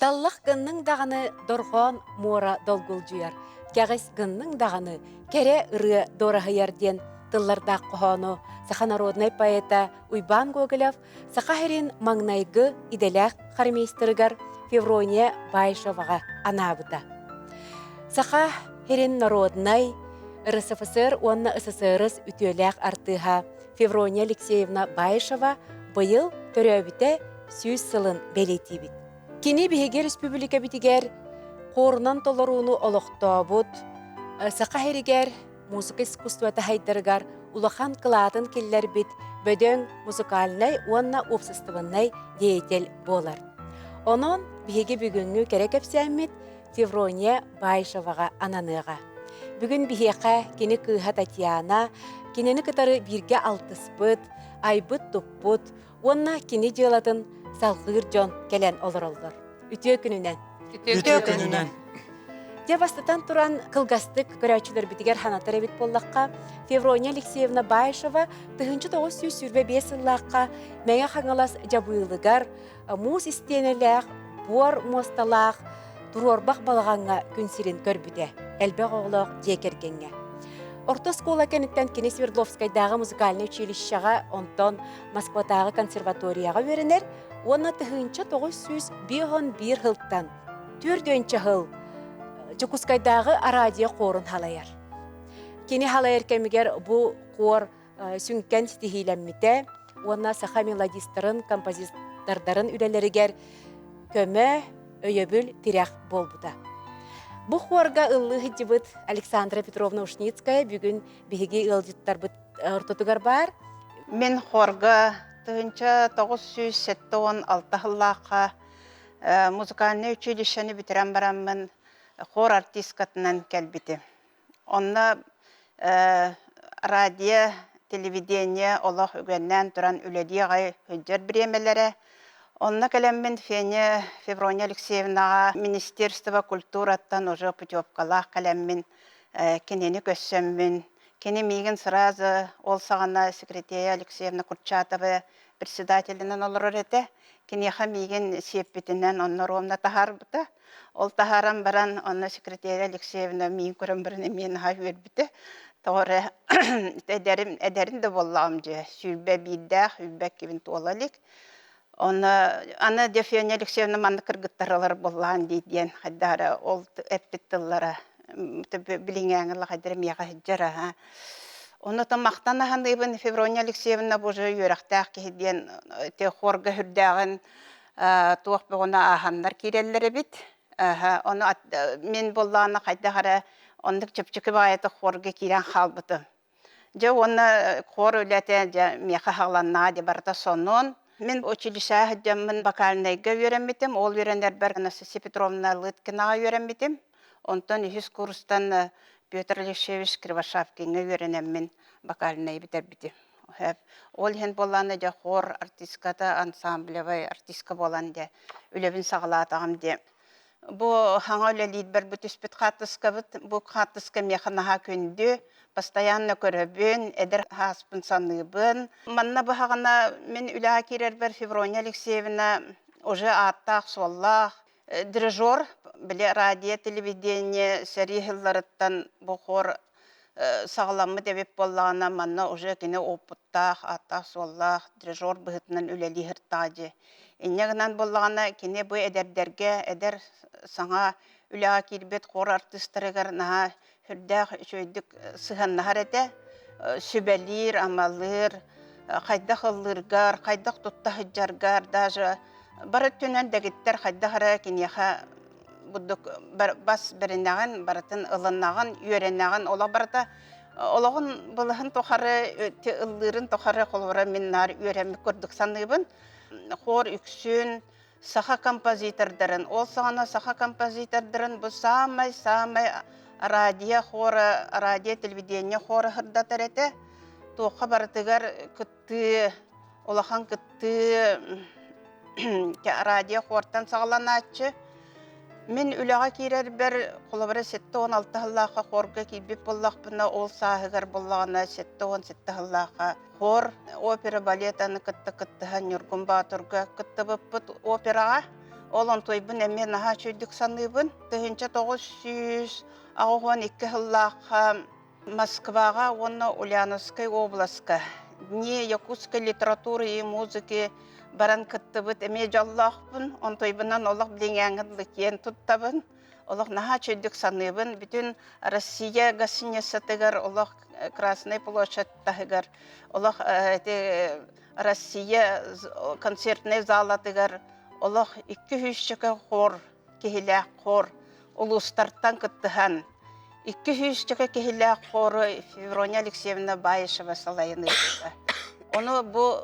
Даллах гынныҥ даҕаны дорҕоон муора долгулдьуйар, кэҕис гынныҥ даҕаны кэрэ ырыа дуораһыйар диэн тыллардаах хоһоону саха народнай поэта Уйбаан Гоголев Саха сирин маҥнайгы идэлээх хормейстерыгар Феврония Баишеваҕа анаабыта. Саха сирин народнай, РСФСР уонна СССР үтүөлээх артыыһа Феврония Алексеевна Баишева быйыл төрөөбүтэ 100 сылын бэлиэтиибит. Кини биһиги республикабитигэр хуорунан толорууну олохтообут, Саха сиригэр музыка искусствота сайдарыгар улахан кылаатын киллэрбит бөдөҥ музыкальнай уонна уопсастыбаннай деятель буолар. Онон биһиги бүгүҥҥү кэрэ кэпсээммит Феврония Баишеваҕа ананыаҕа. Бүгүн биһиэхэ кини кыыһа Татьяна кинини кытары бииргэ алтыспыт, айбыт-туппут уонна кини дьыалатын салҕыыр дьон кэлэн олороллор. Үтүө күнүнэн! Үтүө күнүнэн! Дьэ бастатан туран кылгастык көрөөччүлэрбитигэр санатар эбит буоллахха, Феврония Алексеевна Баишева 1925 сыллаахха Мэҥэ Хаҥалас Дьабыылыгар муус истиэнэлээх, буор муосталаах туруорбах балаҕаҥҥа күн сирин көрбүтэ, элбэх оҕолоох дьиэ кэргэҥҥэ. Орто оскуола кэнниттэн кини Свердловскайдааҕы музыкальнай училищеҕа, онтон Москватааҕы консерваторияҕа үөрэнэр уонна 1951 сылтан түөртүөнчэ сыл Дьокуускайдааҕы араадьыйа хуорун халайар. Кини халайар кэмигэр бу хуор сүҥкэн ситиһиилэммитэ уонна саха мелодистарын, композитордарын үлэлэригэр көмө, өйөбүл, тирэх буолбута. Бу хуорга ыллыы сылдьыбыт Александра Петровна Ушницкая бүгүн биһиги ыалдьыттарбыт ортотугар баар. Мин хорга 1976 сыллаахха музыкальнай училищены бүтэрэн бараммын хор артисткатынан кэлбитим. Онно радио, телевидение олох үгэннээн туран үлэлии аҕай сылдьар бириэмэлэрэ. Онно кэлэммин Феня Феврония Алексеевнаҕа Министерство культураттан уже путевкалаах кэлэммин кинини көрсөммүн, кини миигин сразу ол саҕана Секретея Алексеевна Курчатова председателинэн олорор этэ. Киниэхэ миигин сиэппитинэн онно ровно таһаарбыта. Ол таһааран баран, онно секретарь Алексеевна миин көрөн баран эмиэ наһаа үөрбүтэ. Тоҕо эрэ эдэрим, эдэрин да буоллаҕым дьэ, 21-дээх, 22-бин туола илик. Онно аны Дефьоня Алексеевна маннык кыргыттар буоллаҕын дии диэн хайдах эрэ ол эппит тыллара билиҥээҥи хайдах миэхэ сылдьар аһа. Онно махтана саныыбын Феврония Алексеевна бу уже үөрэхтээх киһи диэн хорга сүрдээҕин туох бөҕөнү ааһаннар киирэллэр эбит. Ону мин буоллаҕына хайдах эрэ оннук чэпчэки баҕайытык хорга киирэн хаалбытым. Дьэ уонна хор үлэтэ дьэ миэхэ аһыланнаҕа дии барыта сонун. Мин училищеҕа сылдьаммын вокальнайга үөрэммитим. Ол үөрэнэрбэр Анастасия Петровна Лыткинаҕа үөрэммитим. Онтон үһүс курстан Петр Алексеевич Кривошапкиҥҥа үөрэнэммин вокальнайы бүтэрбитим. Ол иһин буоллаҕына дьэ хор артистката, ансамблевай артистка буолан дьэ үлэбин саҕалаатаҕым диэ. Бу хаҥа үлэлиирбэр бу түспүт хаартыскабыт, бу хаартыска миэхэ наһаа күндү, постоянно көрөбүн, эдэр ааспын саныыбын. Манна быһаҕына мин үлэҕэ киирэрбэр Феврония Алексеевна уже ааттаах-суоллаах дирижер, били радио, телевидение сэрии сылларыттан бу хор саҕаламмыт эбит буоллаҕына, манна уже кини опыттаах, ааттаах-суоллаах дирижер быһыытынан үлэлии сырыттаҕа дии. Инньэ гынан буоллаҕына, кини бу эдэрдэргэ, эдэр саҥа үлэҕэ киирбит хор артыыстарыгар наһаа сүрдээх үчүгэйдик сыһыаннаһар этэ. Сүбэлиир, амалыыр, хайдах ыллыыргар, хайдах тутта сылдьаргар, даже бары өттүнэн дэгиттэр хайдах эрэ киниэхэ бурдук бас бэринэҕин, барытын ылынаҕын, үөрэнэҕин, олох барыта олоҕун былаһын тухары, ыллыырын тухары холобура мин наар үөрэммит курдук саныыбын. Хор үксүн саха композитордарын, ол саҕана саха композитордарын бу саамай-саамай радио хора, радио телевидение хора сырдатар этэ. Туохха барытыгар кыттыы, улахан кыттыы радио хортан саҕаланааччы. Мин үлэҕэ киирэрбэр, холобура, 76 сыллаахха хорга киирбит буоллахпына, ол сааһыгар буоллаҕына 77 сыллаахха хор, опера, балет аны кытта кыттыһан Ньургун Боотурга кыттыбыппыт операҕа. Ол онтуойбун эмиэ наһаа үчүгэйдик саныыбын. 1982 сыллаахха Москваҕа уонна Ульяновскай областка Дни якутской литературы и музыки баран кыттыбыт эмиэ дьоллоохпун. Онтуойбунан олох билиҥээҥҥин киэн туттабын. Олох наһаа үчүгэйдик саныыбын. Бүтүн Россия гостиницатыгар олох Красная площадь таһыгар олох ити Россия концертнай залатыгар олох 200 хор киһилээх хор улуустартан кыттыһан 200 киһилээх хору Феврония Алексеевна Баишева салайан ыыппыта. Ону бу,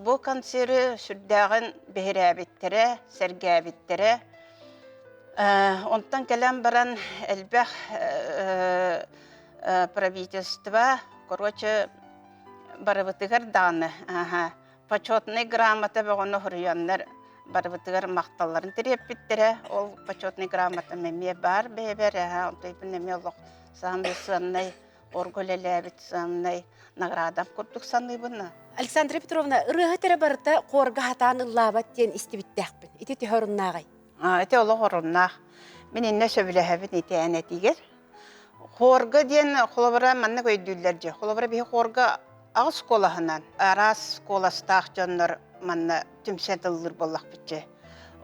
бу концеры сүрдээҕин биһирээбиттэрэ, сэргээбиттэрэ. Онтон кэлэн баран элбэх правительство, короче, барыбытыгар даҕаны почетнай грамота бөҕөнү хоруйаннар барыбытыгар махталларын тириэппиттэрэ. Ол почетнай грамотам эмиэ баар бэйэбэр, онтон эмиэ олох саамай сыаннай орго үлэлээбит сыаннай наградам курдук саныыбын. Александра Петровна, ырыаһыт эрэ барыта хуорга хатаан ыллаабат диэн истибиттээхпин. Ити төһө оруннааҕый? Ити олох оруннаах. Мин иннэ сөбүлэһэбин ити эн этигэр. Хуорга диэн холобура маннык өйдүүллэр дьэ. Холобура биһи хуорга аҕыс куолаһынан араас куоластаах дьоннор манна түмсэн тыллыыр буоллахпыт дьэ.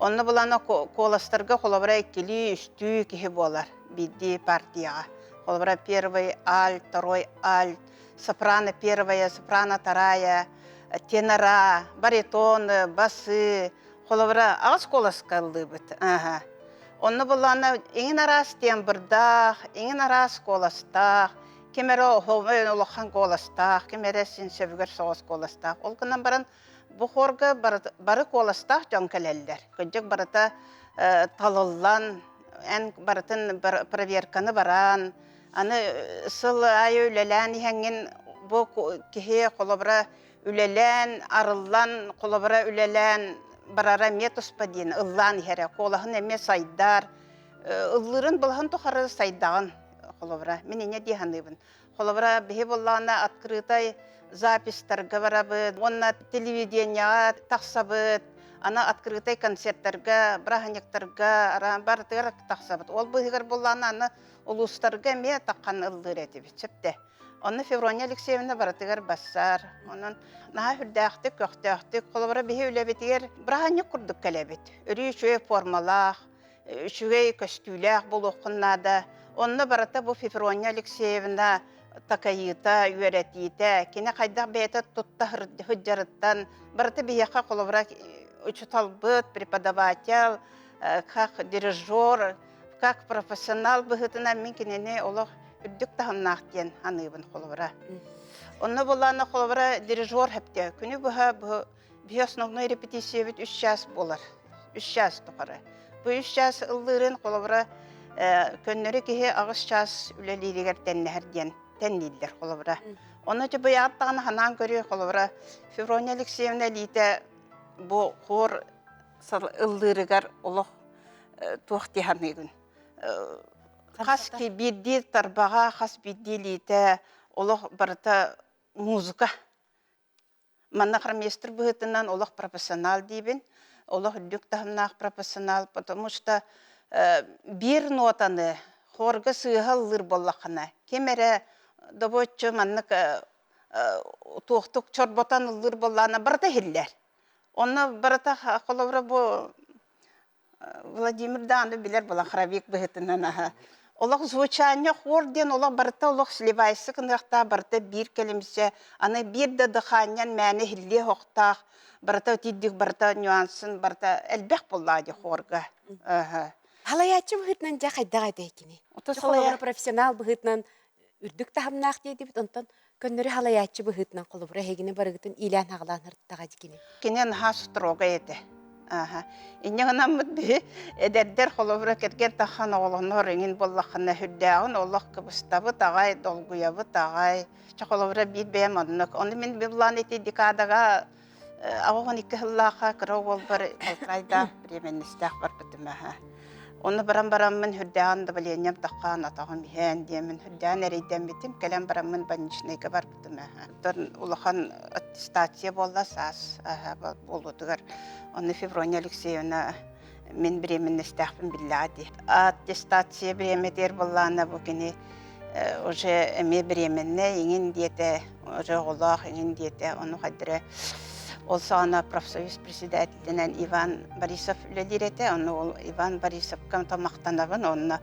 Онно булана куоластарга холобура иккилии, үстүү киһи буолар биирдии партияҕа. Холобура первый альт, второй альт, сопрано первая, сопрано вторая, тенора, баритон, басы, Холобура, аҕыс куоласка ыллыыбыт. Ааһа. Онно буллаҕына иҥин араас тембрдаах, иҥин араас куоластаах, ким эрэ улахан куоластаах, ким эрэ син сөбүгэр соҕус куоластаах. Ол гынан баран бу хорга бары куоластаах дьон кэлэллэр. Кырдьык барыта талыллан, эн барытын проверканы баран, аны сыл аайы үлэлээн иһэҥҥин бу киһи холобура үлэлээн, арыллан, холобура үлэлээн барара эмиэ туспа диэн ыллаан иһэрэ. Куолаһын эмиэ сайдар. Ыллыырын былаһын тухары сайдаҕын холобура. Мин инньэ дии саныыбын. Холобура, биһи буоллаҕына открытай записьтарга барабыт уонна телевидениеҕа тахсабыт, аны открытай концерттарга, бырааһынньыктарга барытыгар тахсабыт. Ол быыһыгар буоллаҕына аны улуустарга эмиэ таххан ыллыыр этибит. Сөптө. Онно Феврония Алексеевна барытыгар бассаар. Онон наһаа үрдээхтик, көхтөөхтүк, холобура биһи үлэбитигэр бырааһынньык курдук кэлэбит. Өрүү үчүгэй формалаах, үчүгэй көстүүлээх буолуоххун наада. Онно барыта бу Феврония Алексеевна такайыыта, үөрэтиитэ, кини хайдах бэйэтэ тутта сылдьарыттан барыта биһиэхэ холобура учуталбыт, преподаватель, как дирижер, как профессионал быһыытынан мин кинини олох үрдүк таһымнаах диэн аныыбын холобура. Онно буоллаана холобура дирижер хэптэ күнү быһа бу биһи основной репетициябит үс час буолар. Үс час тухары. Бу үс час ыллыырын холобура көннөрү киһи аҕыс час үлэлииригэр тэннэһэр диэн тэннииллэр холобура. Онно дьэ быйаат даҕаны ханаан көрүө холобура Феврония Алексеевна илиитэ бу хор ыллыырыгар олох туох дии саныыгын хас биирдии тарбаҕа хас биирдии илиитэ олох барыта музыка манна хормейстер быһыытынан олох профессионал диибин олох үрдүк таһымнаах профессионал потому что биир нотаны хорга сыыһа ыллыыр буоллаххына ким эрэ добуоччу маннык туохтук чорботон ыллыыр буоллаҕына барыта иһиллэр онно барыта холобура бу Владимир даҕаны билэр буолан хоровик быһыытынан аһа. Олох звучание хор диэн олох барыта олох сливайсы гыныахтаах, барыта биир кэлимсэ, аны биир да дыхаанньан мээнэ иһиллиэ суохтаах, барыта итирдик барыта нюансын барыта элбэх буоллаҕа дии хорга. Аха. Халайааччы быһыытынан дьэ хайдах этэй кини? Ото Холобура профессионал быһыытынан үрдүк таһымнаах диэдибит, онтон көннөрү халайааччы быһыытынан холобура эһигини барыгытын иилээн-хаҕалаан ырыттаҕа дикини. Кини наһаа строгай этэ. Ааха. Инньэ гынаммыт биһи эдэрдэр холобура кэргэн таххан оҕолонор иҥин буоллаххына үрдээҕин олох кыбыстабыт аҕай, долгуйабыт аҕай. Чэ холобура биир бэйэм оннук. Ону мин билан ити декадаға 82 сыллаахха кыра уолбар алтайдаах беременностаах барбытым аха. Ону баран бараммын үрдээҕин давлением таххаан атаҕым иһэн диэмин үрдээн эрэйдэммитим кэлэн бараммын больничныйга барбытым аха. Оттон улахан аттестация буолла саас буолуутугар. Онно Феврония Алексеевна. Мин беременностаахпын биллэҕэ дии. Аттестация бириэмэтигэр буоллаҕына бу кини уже эмиэ беременнэй иҥин диэтэ, уже оҕолоох иҥин диэтэ, ону хайдара ол саҕана профсоюз председателинэн Иван Борисов үлэлиир этэ, ону ол Иван Борисовка махтанабын, онно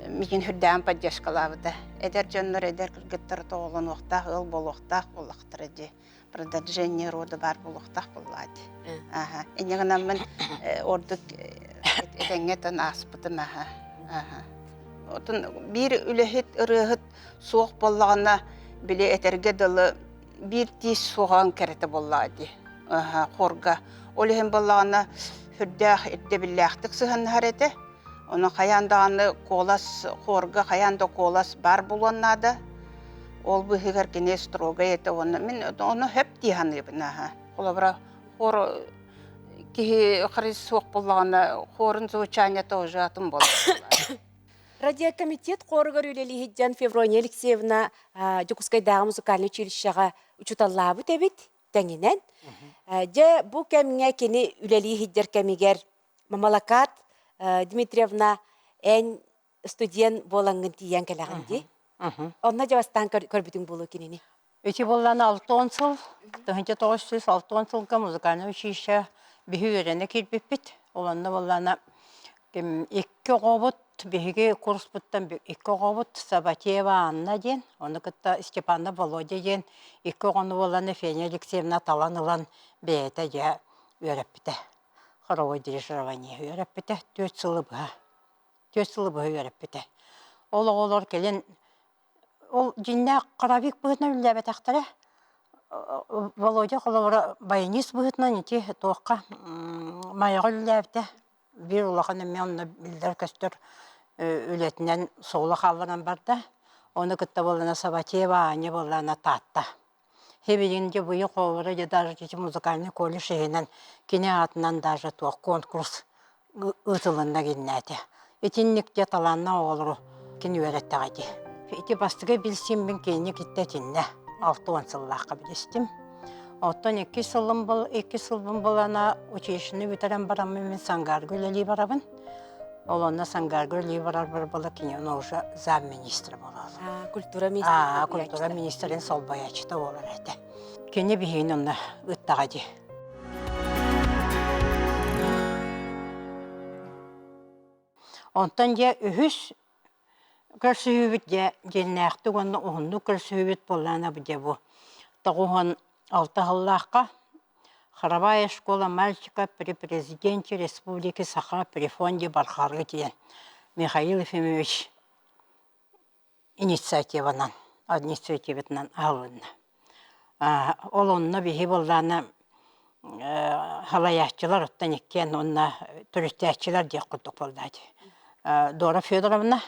миигин үрдээн поддержкалаабыта. Эдэр дьоннор эдэр кыргыттар тоҕолонуохтаах, ыал буолуохтаах буоллахтара дии. Продолжение рода баар буолуохтаах буоллаа дии. Аха. Инньэ гынаммын ордук этэҥҥэ тон ааспытым аха. Аха. Отон биир үлэһит ырыаһыт суох буоллаҕына били этэргэ дылы биир тиис суоҕаан кэрэтэ буоллаҕа дии. Аха, хорга. Ол иһин буоллаҕына сүрдээх ирдэбиллээхтик сыһаннаһар этэ. Ону хайаан даҕаны куолас хорга хайаан да куолас баар буолуон наада. Ол быыһыгар кини строгай этэ уонна мин ону хөп дии саныыбын аха. Холобура хор киһи харыс суох буоллаҕына хорун звучаниета уже атын буолар. Радиокомитет хоругар үлэлии сылдьан Феврония Алексеевна Дьокуускайдааҕы музыкальнай училищеҕа учууталлаабыт эбит тэҥинэн. Дьэ, бу кэмҥэ кини үлэлии сылдьар кэмигэр Мамалакат Дмитриевна эн студент буолаҥҥын тиийэн кэлэҕин дии. Онно дьэ бастаан көрбүтүҥ буолуо кинини. Ити буоллаана 60 сыл, 1960 сылга музыкальнай училище биһи үөрэнэ киирбиппит. Ол онно буоллаана икки оҕобут, биһиги курспуттан икки оҕобут Саватеева Анна диэн, ону кытта Степанна Володя диэн икки оҕону буоллаана Феня Алексеевна талан ылан бэйэтэ дьэ үөрэппитэ. Хоровой дирижирование үөрэппитэ 4 сылы быһа. 4 сылы быһа үөрэппитэ. Ол оҕолор кэлин ол дьиҥнээх хоровик быһыытынан үлэлээбэтэхтэрэ. Володя холобура баянист быһыытынан ити туохха Майаҕа үлэлээбитэ. Биир улахан эмиэ онно биллэр-көстөр үлэтинэн суола хаалларан барда. Ону кытта буоллана Саватеева Аня буоллаана Таатта. Хибигин дьэ быйыл холобура дьэ даже ити музыкальный колледж иһинэн кини аатынан даже туох конкурс ыытылынна гиннээтэ. Итинник дьэ талааннаах оҕолору кини үөрэттэҕэ ити. Ити бастакы билсиммин кинини кытта итиннэ 60 сыллаахха билистим. Оттон икки сылым был икки сылбын булана училищены бүтэрэн бараммын мин Сангарга үлэлии барабын. Ол онно Сангарга үлэлии барарбар была кини уже замминистра буолар. Культура министрин культура министрин солбуйааччыта буолар этэ. Кини биһигини онно ыттаҕа дии. Онтон дьэ үһүс көрсүһүүбүт дьэ дьиҥнээхтик уонна уһуннук көрсүһүүбүт буоллаҕына дьэ бу 96 сыллаахха Хоровая школа мальчика при президенте Республики Саха при фонде Бархарга диэн Михаил Ефимович инициативанан инициативатынан аһылынна. Ол онно биһи буоллаана халайааччылар оттон иккиэн уонна төрүттээччилэр диэх курдук буолла Дора Федоровна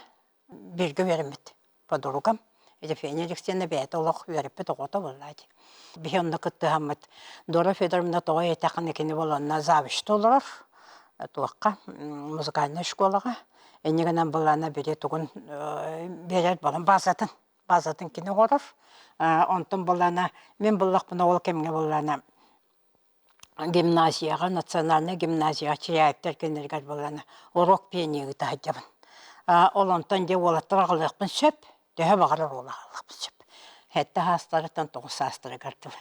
бииргэ үөрэммит подругам Ефения Алексеевна бэйэтэ олох үөрэппит оҕото буолла дии. Биһи онно кыттыһаммыт Дора Федоровна тоҕо этэххинэ кини буоланна завучта олорор туохха музыкальнай школаҕа инньэ гынан былаана били тугун биэрэр буолан базатын базатын кини оҥорор онтон былаана мин буллахпына ол кэмҥэ былаана гимназияҕа национальнай гимназияҕа Чиряевтэр күннэригэр былаана урок пения ыыта сылдьабын ол онтон дьэ уолаттар аҕалыахпын сөп төһө баҕарар уол аҕалыахпын сөп сэттэ саастарыттан 9 саастарыгар дылы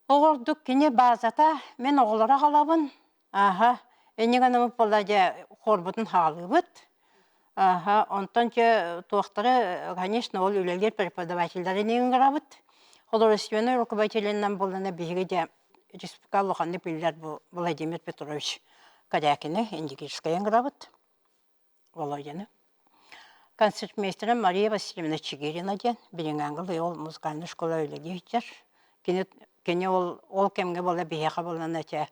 Оҕордук кини баазата мин оҕолору аҕалабын ааһа инньэ гынаммыт буолла дьэ хуорбутун хаалыыбыт ааһа онтон дьэ туохтары конечно ол үлэлиир преподавателлэрин ыҥырабыт художественнай руководителинэн буоллана биһиги дьэ республика улаханнык биллэр бу Владимир Петрович Корякины Индигирскай ыҥырабыт Володяны. Концертмейстерым Мария Васильевна Чигирина диэн билиҥҥээҥҥи ол музыкальнай школа үлэлии сылдьар. Кини кини ол ол кэмҥэ буола биһиэхэ буолан этэ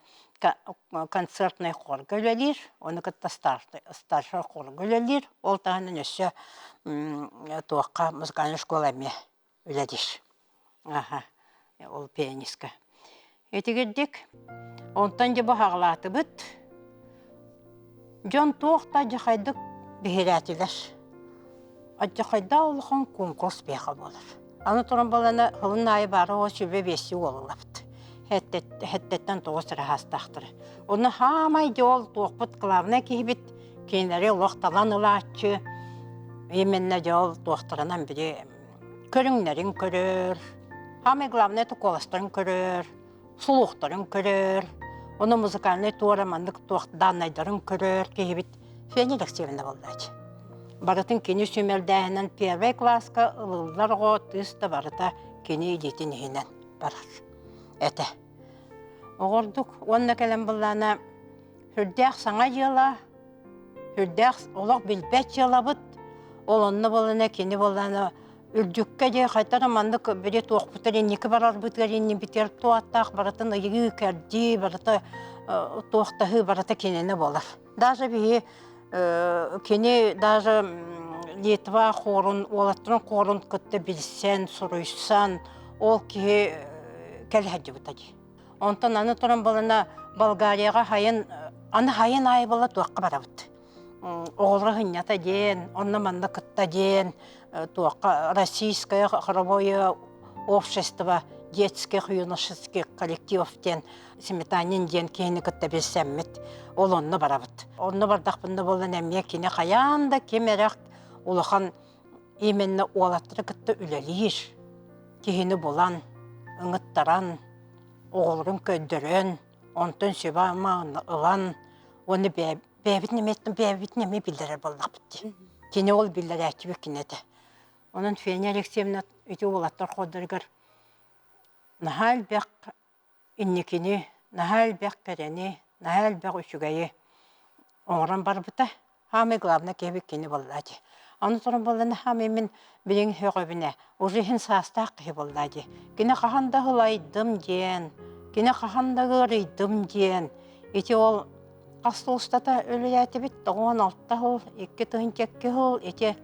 концертнай хорга үлэлиир, ону кытта старшай хорга үлэлиир. Ол таһынан өссө туохха музыкальнай школа эмиэ үлэлиир. Аха, ол пианистка. Итигирдик онтон дьэ бу хаҕалаатыбыт. Дьон туох да дьахайдык биһирээтилэр. Адьахайдаах улахан куонкурус биэхэ буолар. Аны туран балана сылын аайы баара ол сүбэ биэсси уолулабыт. Хэттэттэн тоҕус эрэ саастаахтара. Онно хаамай дьол туохпут главнай киһибит кинилэри олох талан ылааччы именно дьол туохтарынан били көрүҥнэрин көрөр, самое главное это куоластарын көрөр, слухтарын көрөр, ону музыкальнай туора маннык туох даннайдарын көрөр киһибит Феня Алексеевна буоллааччы. Барытын кини сүүмэрдээһинэн первый класска ылыллар оҕо тыыс да барыта кини илиитин иһинэн барар этэ. Оҕордук уонна кэлэн быллаана сүрдээх саҥа дьыала, сүрдээх олох билбэт дьыалабыт. Ол онно буолана кини буоллаана үрдүккэ дии хайта да маннык били туохпутар инники барарбытыгар иннибитигэр туоттаах барытын ыйыы кэрдии барыта туохтаһыы барыта кинини буолар. Даже биһи кини даже Литва хорун уолаттарын хорун кытта билсэн, суруйсан ол киһи кэлэ сылдьыбыта дии. Онтон аны туран балана Болгарияҕа хайын аны хайын аайы була туохха барабыт. Оҕолоро сынньата диэн, онно-манна кытта диэн, туохха Российское хоровое общество детских юношеских коллективов диэн Сметанин диэн киһини кытта билсэммит, ол онно барабыт. Онно бардахпына буолан эмиэ кини хайаан да ким эрэ улахан именно уолаттары кытта үлэлиир киһини булан, ыҥыттаран, оҕолорун көрдөрөн, онтон сүбэ-ама ылан уонна бэйэбит нэмиэттэн бэйэбит нэмиэ биллэрэр буоллахпыт дии. Кини ол биллэрээччибит кини этэ. Онон Феня Алексеевна ити уолаттар хордоругар наһаа элбэх инникини, наһаа элбэх кэрэни, наһаа элбэх үчүгэйи оҥорон барбыта. Саамай главное киһибит кини буолла дии. Аны туран буоллана хаамай мин билигин һөҕөбүнэ, уже иһин саастаах киһи буолла дии. Кини хаһан да ылайдым диэн, кини хаһан да ыарыйдым диэн, ити ол хас сыл устата үлэлээтибит, 96 сыл, 2002 сыл, ити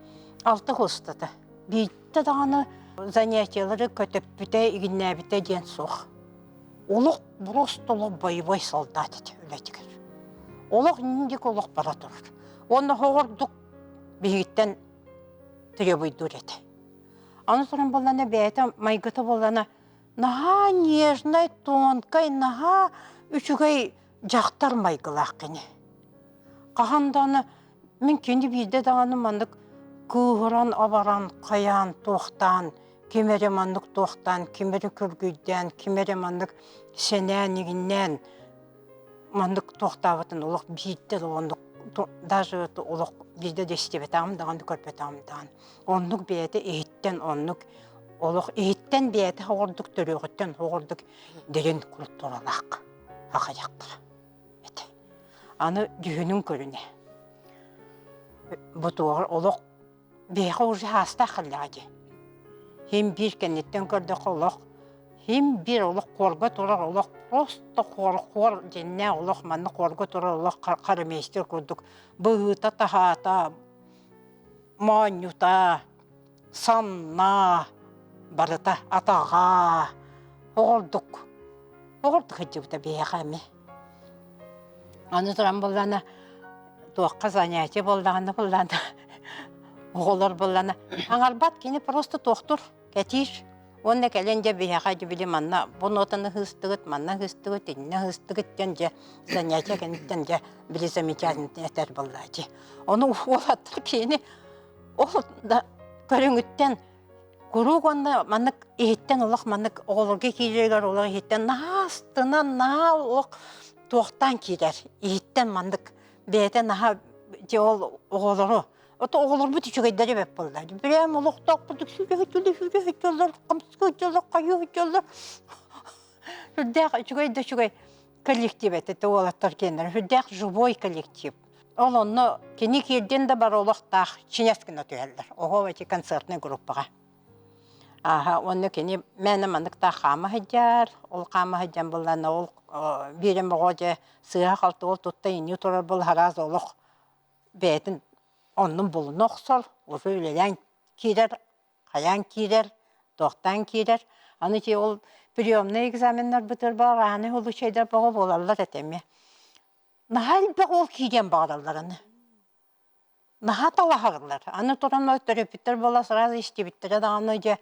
алта сыл устата. Биирдэ даҕаны занятиелары көтөппүтэ, игиннээбитэ диэн суох. Олох просто олох боевой солдат этэ үлэтигэр. Олох инник олох бара турар. Уонна оҕордук биһигиттэн требуйдуур этэ. Аны туран буоллана бэйэтэ майгыта буоллана наһаа нежнай, тонкай, наһаа үчүгэй дьахтар майгылаах кини. Хаһан даҕаны мин кини биирдэ даҕаны маннык кыыһыран, абаран, хайаан, туохтаан, ким эрэ маннык туохтаан, ким эрэ күргүйдээн, ким эрэ маннык сэнээн, игиннээн маннык туохтаабытын олох биирдэ да оннук даже олох биирдэ да истибэтэҕим даҕаны, көрбөтөҕүм даҕаны. Оннук бэйэтэ иһиттэн оннук олох иһиттэн бэйэтэ оҕордук төрүөҕүттэн оҕордук дириҥ культуралаах саха дьахтара этэ. Аны дьүһүнүн көрүнэ. Бу туоҕар олох биһиэхэ уже аастаах кэллэҕэ дии. Хим биир кэнниттэн көрдөххө олох хим биир олох хуорга турар олох просто хуор хуор дьиннээх олох манна хуорга турар олох харамейстер курдук быһыыта-таһаата моонньута санна барыта атаҕа оҕордук оҕордук сылдьыбыта биһиэхэ эмиэ Аны туран буоллаҕына туохха занятие буоллаҕына буоллаҕына оҕолор буоллаҕына аҥарбат кини просто туохтур кэтиир уонна кэлэн дьэ биһиэхэ дьэ били манна бу нотаны ыһыыстыгыт манна ыһыыстыгыт иннэ ыһыыстыгыт диэн дьэ занятие кэнниттэн дьэ били замечательно этэр буоллааччы ону уолаттар кини ол да көрүҥүттэн Куруук уонна маннык иһиттэн олох маннык оҕолорго киирэригэр олох иһиттэн наһаа астынан, наһаа олох туохтаан киирэр. Иһиттэн маннык бэйэтэ наһаа дьэ ол оҕолору ото оҕолорбут үчүгэйдэрэ бэрт буолла. Прям олохтоохпутук сүүрэ сүүрэ сүүрэ сылдьаллар, хамсыы сылдьаллар, хайыы сылдьаллар. Сүрдээх үчүгэй да үчүгэй коллектив этэ уолаттар киэннэрэ. Сүрдээх живой коллектив. Ол онно кини киирдин да бары олохтоох чинэс гына түһэллэр. Оһо эти концертнай группаҕа. Ааһа уонна кини мээнэ манныктаах хаама сылдьар, ол хаама сылдьан буллаана ол биирим оҕо дьэ сыыһа-халты ол тутта иннии турар был араас олох бэйэтин оннун булуна охсор, уже үлэлээн киирэр, хайаан киирэр, туохтаан киирэр. Аны ити ол приемнай экзаменнарбытыгар баар ааны улучайдар бөҕө буолаллар этэ эмиэ. Наһаа элбэх уол киириэн баҕараллар аны. Наһаа талаһаллар. Аны туран төрөппүттэр буола сразу истибиттэрэ даҕаны дьэ.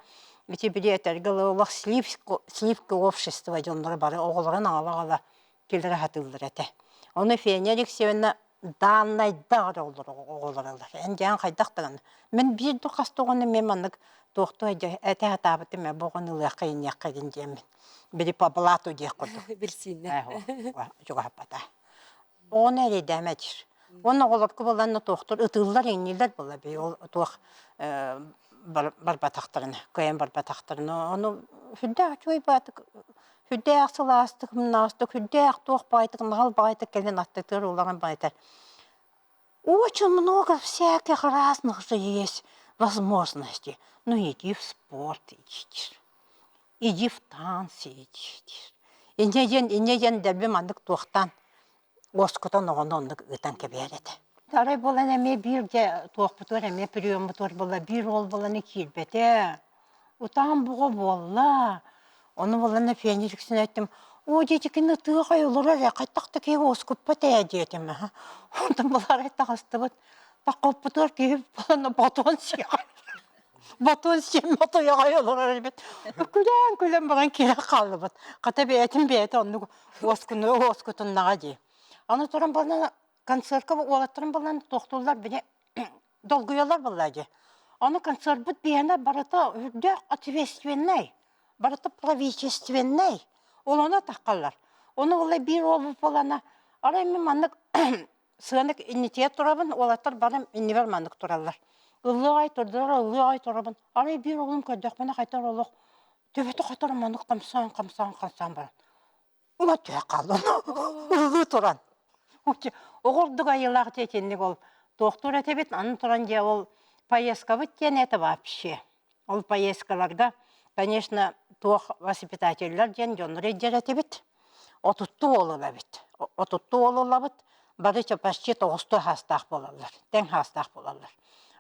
Ити били этэргэ олох сливка общество дьонноро бары оҕолорун аҕала-аҕала кэлэрэ сатыыллар этэ. Ону Феня Алексеевна дааннайдаах оҕолоролор. Эн дьаан хайдах даҕаны. Мин биир да хас да оҕону мен маннык туохтуу этэ сатаабытым ээ бу оҕону ылыахха иниэххэ диэн диэммин. Били по блату диэх курдук. Билсииннэ. Чугаһаппата. Оҕону эрэйдээмэ диир. Уонна оҕолорго буолланна туохтур ытыыллар иҥнииллэр буолла бии ол туох барбатахтарына, кыайан барбатахтарына. Ону сүрдээх үчүгэй баатык сүрдээх сылаастык, мунаастык, сүрдээх туох баҕайытык, наҕыл баҕайытык кэлин аттытыгар улахан баҕайытар. Очень много всяких разных же есть возможностей. Ну иди в спорт, иди. Иди в танцы, иди. Инньэ диэн, инньэ диэн дэлби маннык туохтаан уоскутан оҕону оннук ыытан кэбиһэр этэ. Арай буолан эмиэ биир дьэ туохпутугар эмиэ приеммутугар буолла биир уол буолан киирбэтэ. Утаан буҕа буолла. Ону буолан Феня Алексеевна эттим, оо диэтикин ытыах олорор ээ, хайдах да киһи уоскуппат ээ диэтим. Онтон булаарай таҕыстыбыт. Таххоппутугар киһи буолан ботуон сиэҕэ. Ботуон сиэммэ тойоҕой олорор эбит. Күлэн-күлэн баран киирэн хааллыбыт. Хата бэйэтин бэйэтэ оннук уоскуну уоскутуннаҕа дии. Аны туран буолан концертка уолаттарым буолан туохтууллар били долгуйаллар буолла дии. Ону концертбыт биһиэнэ барыта үрдээх ответственнай, барыта правительственнай. Ол ону атаххаллар. Ону буолла биир уолбут буолана, арай мин маннык сыанык иннитигэр турабын, уолаттар бары иннибэр маннык тураллар. Ыллыаҕай аҕай турдулар, ыллыаҕай аҕай турабын. Арай биир уолум көрдөхпүнэ хайдах олох төбөтө хотор маннык хамсаан, хамсаан, хамсаан баран Ула түһэ хаалла ыллыы туран. Оҕурдук айылаах дьэ итинник ол туохтуур этэбит, аны туран дьэ ол поездкабыт диэн это вообще. Ол поездкаларга, конечно, туох воспитателлэр диэн дьоннор илдьэр этибит. Отуттуу уол ылабыт. Отуттуу уол ылабыт, бары почти тоҕустуу хаастаах буолаллар, тэҥ хаастаах буолаллар.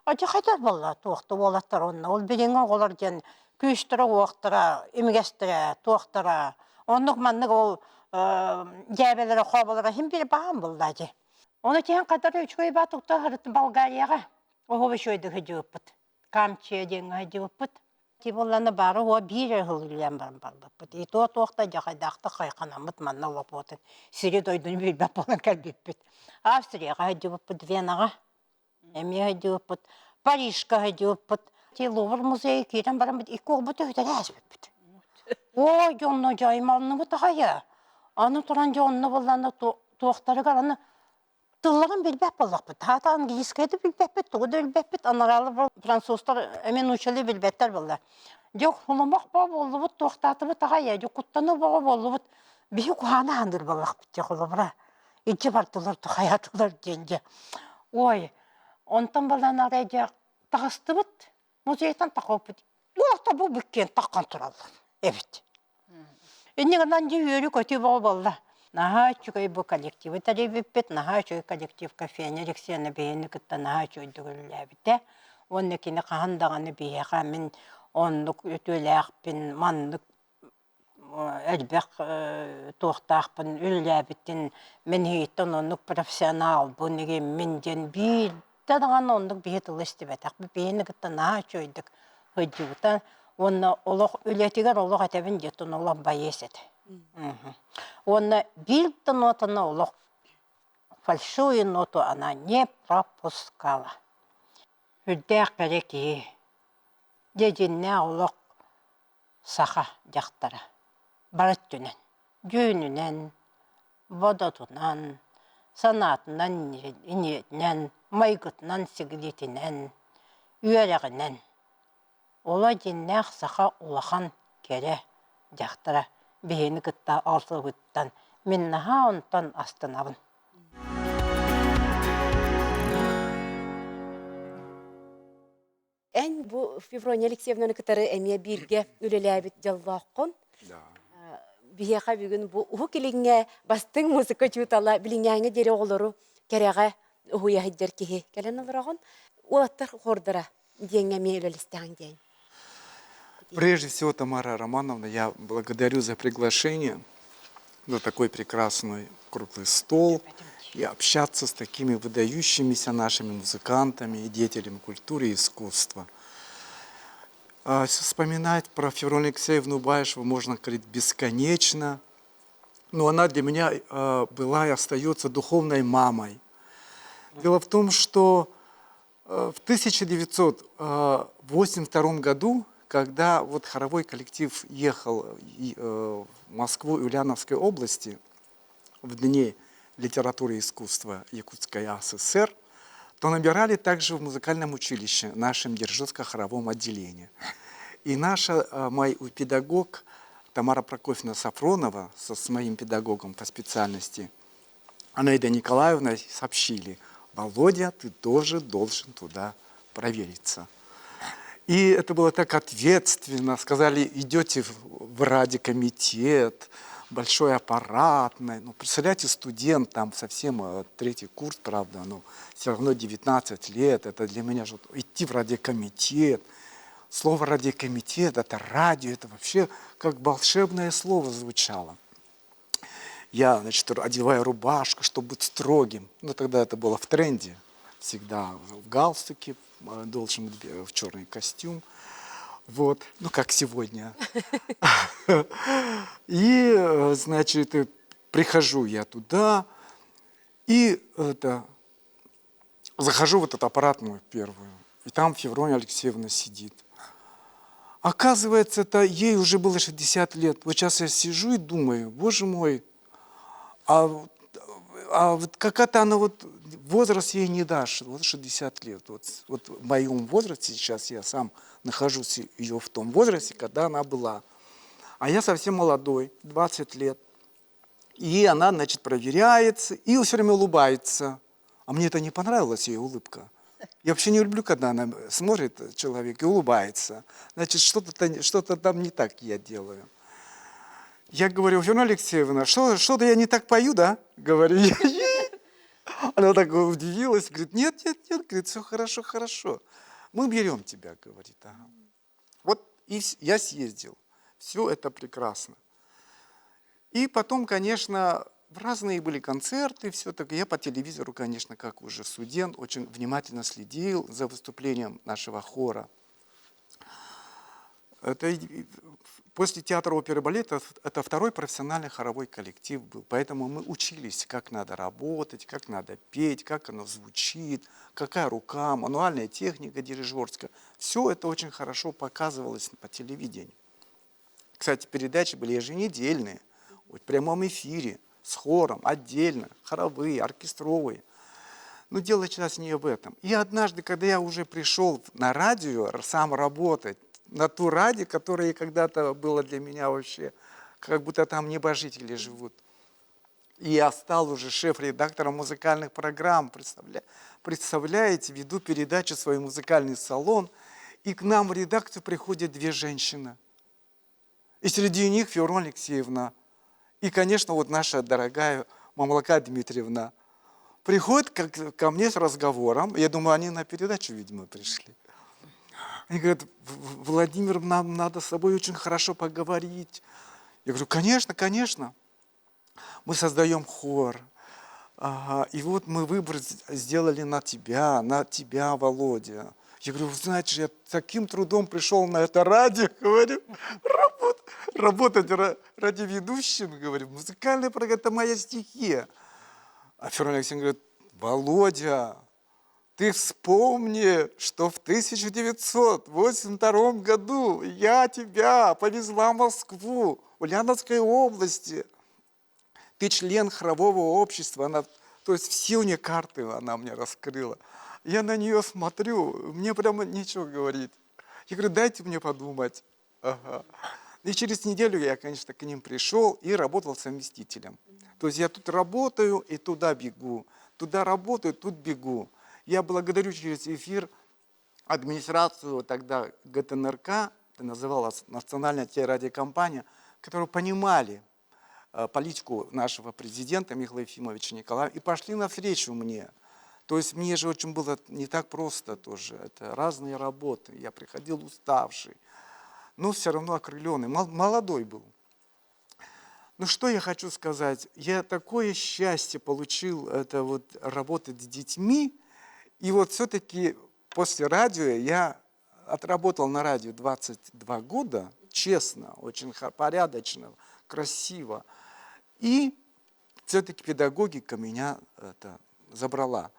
Адьа хайдах буолла туохта уолаттар онно ол билиҥҥи оҕолор диэн күүстэрэ-уохтара, имигэстэрэ, туохтара оннук маннык ол дьээбэлэрэ, хооболоро иһин биир баан буолла дии. Ону тиһэн хатары үчүгэй баа тугта сырыттым Болгарияҕа. Оһо үчүгэйдик сылдьыбыппыт. Камчия диэҥҥэ сылдьыбыппыт. Ти буоллана баары уо биир эрэ сыл үлэлээн баран барбыппыт. И то туохта дьахайдаахтык хайханаммыт манна олоппутун сири дойдуну билбэт буолан кэлбиппит. Австрияҕа сылдьыбыппыт Венаҕа. Эмиэ сылдьыбыппыт. Парижка сылдьыбыппыт. Ти Лувр музейа киирэн бараммыт икки оҕобут өһүтэн ааспыппыт. Ой, дьонно дьаймалныбыт аҕайа. Аны туран дьэ онно буоллаана туохтарыгар аны тылларын билбэт буоллахпыт. Хаата английскайы да билбэппит, тугу да билбэппит. Анараалы французтар эмиэ нууччалыы билбэттэр буолла. Дьэ хулумах боо буоллубут, туохтаатыбыт аҕай, дьэ куттаныы боҕо буоллубут. Биһи куһаана хаандыр буоллахпыт дьэ холобура. Илдьэ бардылар, хайаатылар диэн дьэ. Ой, онтон балан арай дьэ таҕыстыбыт, музейтан тахоппут. Уолта бу бүккиэн таххан тураллар эбит. Инньэ гынан дьэ үөрүү-көтүү бөҕө буолла. Наһаа үчүгэй бу коллективы тэрийбиппит, наһаа үчүгэй коллективка Феня Алексеевна биһигини кытта наһаа үчүгэйдик үлэлээбитэ. Уонна кини хаһан даҕаны биһиэхэ мин оннук үтүөлээхпин, маннык элбэх туохтаахпын үлэлээбитин мин иһиттэн оннук профессионалбын игиммин диэн биирдэ даҕаны оннук биһи тылы истибэтэхпит биһини кытта наһаа үчүгэйдик сылдьыбыта уонна олох үлэтигэр олох этэбин диэтин олох байыас этэ уонна биир да нотаны олох фальшивую ноту она не пропускала үрдээх кэрэ киһи дьэ дьиннээх олох саха дьахтара бары өттүнэн дьүһүнүнэн, бодотунан, санаатынан, иниэтинэн, майгытынан-сигилитинэн, үөрэҕинэн. Ола дьиннээх саха улахан кэрэ дьахтара биһини кытта алтыһыттан мин наһаа онтон астынабын. Эн бу Феврония Алексеевнаны кытары эмиэ бииргэ үлэлээбит дьоллооххун. Биһиэхэ бүгүн бу Уһук Илиҥҥэ бастыҥ музыка учуутала билиҥҥээҥҥэ диэри оҕолору кэрэҕэ уһуйа сылдьар киһи кэлэн олороҕун. Уолаттар хордара диэҥҥэ эмиэ үлэлэстэҕиҥ диэн. Прежде всего, Тамара Романовна, я благодарю за приглашение за такой прекрасный круглый стол и общаться с такими выдающимися нашими музыкантами и деятелями культуры и искусства. Вспоминать про Февронию Алексеевну Баишеву можно говорить бесконечно, но она для меня была и остается духовной мамой. Дело в том, что в 1982 году, когда вот хоровой коллектив ехал в Москву и Ульяновской области в Дни литературы и искусства Якутской АССР, то набирали также в музыкальном училище, нашем Дзержинско-хоровом отделении. И наша, мой педагог Тамара Прокофьевна Сафронова с моим педагогом по специальности Анаида Николаевна сообщили: «Володя, ты тоже должен туда провериться». И это было так ответственно. Сказали, идете в радиокомитет, большой аппаратный. Ну, представляете, студент, там совсем третий курс, правда, но все равно 19 лет. Это для меня же идти в радиокомитет. Слово радиокомитет, это радио, это вообще как волшебное слово звучало. Я, значит, одеваю рубашку, чтобы быть строгим. Ну, тогда это было в тренде. Всегда в галстуке, должен быть в черный костюм. Вот, ну, как сегодня. И, значит, прихожу я туда, и это, захожу в эту аппаратную первую, и там Феврония Алексеевна сидит. Оказывается, это ей уже было 60 лет. Вот сейчас я сижу и думаю, боже мой, а вот какая-то она вот, возраст ей не дашь, вот 60 лет. Вот в моем возрасте сейчас я сам нахожусь ее в том возрасте, когда она была. А я совсем молодой, 20 лет. И она, значит, проверяется и все время улыбается. А мне это не понравилась ее улыбка. Я вообще не люблю, когда она смотрит человек и улыбается. Значит, что-то там не так я делаю. Я говорю, Феврония Алексеевна, что-то я не так пою, да? Говорю я ей. Она так удивилась, говорит, нет, нет, нет, говорит, все хорошо, хорошо. Мы берем тебя, говорит. Ага. Вот и я съездил. Все это прекрасно. И потом, конечно, разные были концерты, все так. Я по телевизору, конечно, как уже студент, очень внимательно следил за выступлением нашего хора. Это после театра оперы и балета это второй профессиональный хоровой коллектив был. Поэтому мы учились, как надо работать, как надо петь, как оно звучит, какая рука, мануальная техника дирижерская. Все это очень хорошо показывалось по телевидению. Кстати, передачи были еженедельные, в прямом эфире, с хором, отдельно, хоровые, оркестровые. Но дело сейчас не об этом. И однажды, когда я уже пришел на радио сам работать, на ту радио, которая когда-то была для меня вообще, как будто там небожители живут. И я стал уже шеф-редактором музыкальных программ, представляете, веду передачу «Свой музыкальный салон», и к нам в редакцию приходят две женщины. И среди них Феврония Алексеевна. И, конечно, вот наша дорогая Мамлака Дмитриевна приходит ко мне с разговором. Я думаю, они на передачу, видимо, пришли. Они говорят, Владимир, нам надо с тобой очень хорошо поговорить. Я говорю, конечно, конечно. Мы создаем хор. Ага, и вот мы выбор сделали на тебя, Володя. Я говорю, вы знаете, я таким трудом пришел на это радио, говорю, работать радиоведущим, говорю, музыкальная программа, это моя стихия. А Феврония Алексеевна говорит, Володя, ты вспомни, что в 1982 году я тебя повезла в Москву, Ульяновской области. Ты член хорового общества. Она, то есть все у нее карты она мне раскрыла. Я на нее смотрю, мне прямо нечего говорить. Я говорю, дайте мне подумать. Ага. И через неделю я, конечно, к ним пришел и работал совместителем. То есть я тут работаю и туда бегу, туда работаю, тут бегу. Я благодарю через эфир администрацию тогда ГТНРК, это называлась Национальная телерадиокомпания, которые понимали политику нашего президента Михаила Ефимовича Николаева и пошли навстречу мне. То есть мне же очень было не так просто тоже, это разные работы, я приходил уставший, но все равно окрыленный, молодой был. Ну что я хочу сказать, я такое счастье получил, это вот работать с детьми, и вот все-таки после радио я отработал на радио 22 года, честно, очень порядочно, красиво. И все-таки педагогика меня это, забрала.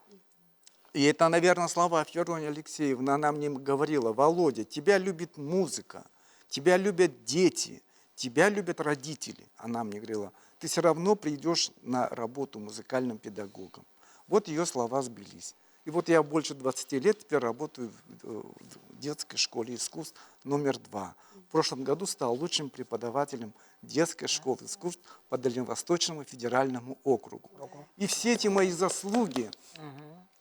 И это, наверное, слова Февронии Алексеевны. Она мне говорила, Володя, тебя любит музыка, тебя любят дети, тебя любят родители. Она мне говорила, ты все равно придешь на работу музыкальным педагогом. Вот ее слова сбылись. И вот я больше 20 лет теперь работаю в детской школе искусств номер 2. В прошлом году стал лучшим преподавателем детской школы искусств по Дальневосточному федеральному округу. И все эти мои заслуги,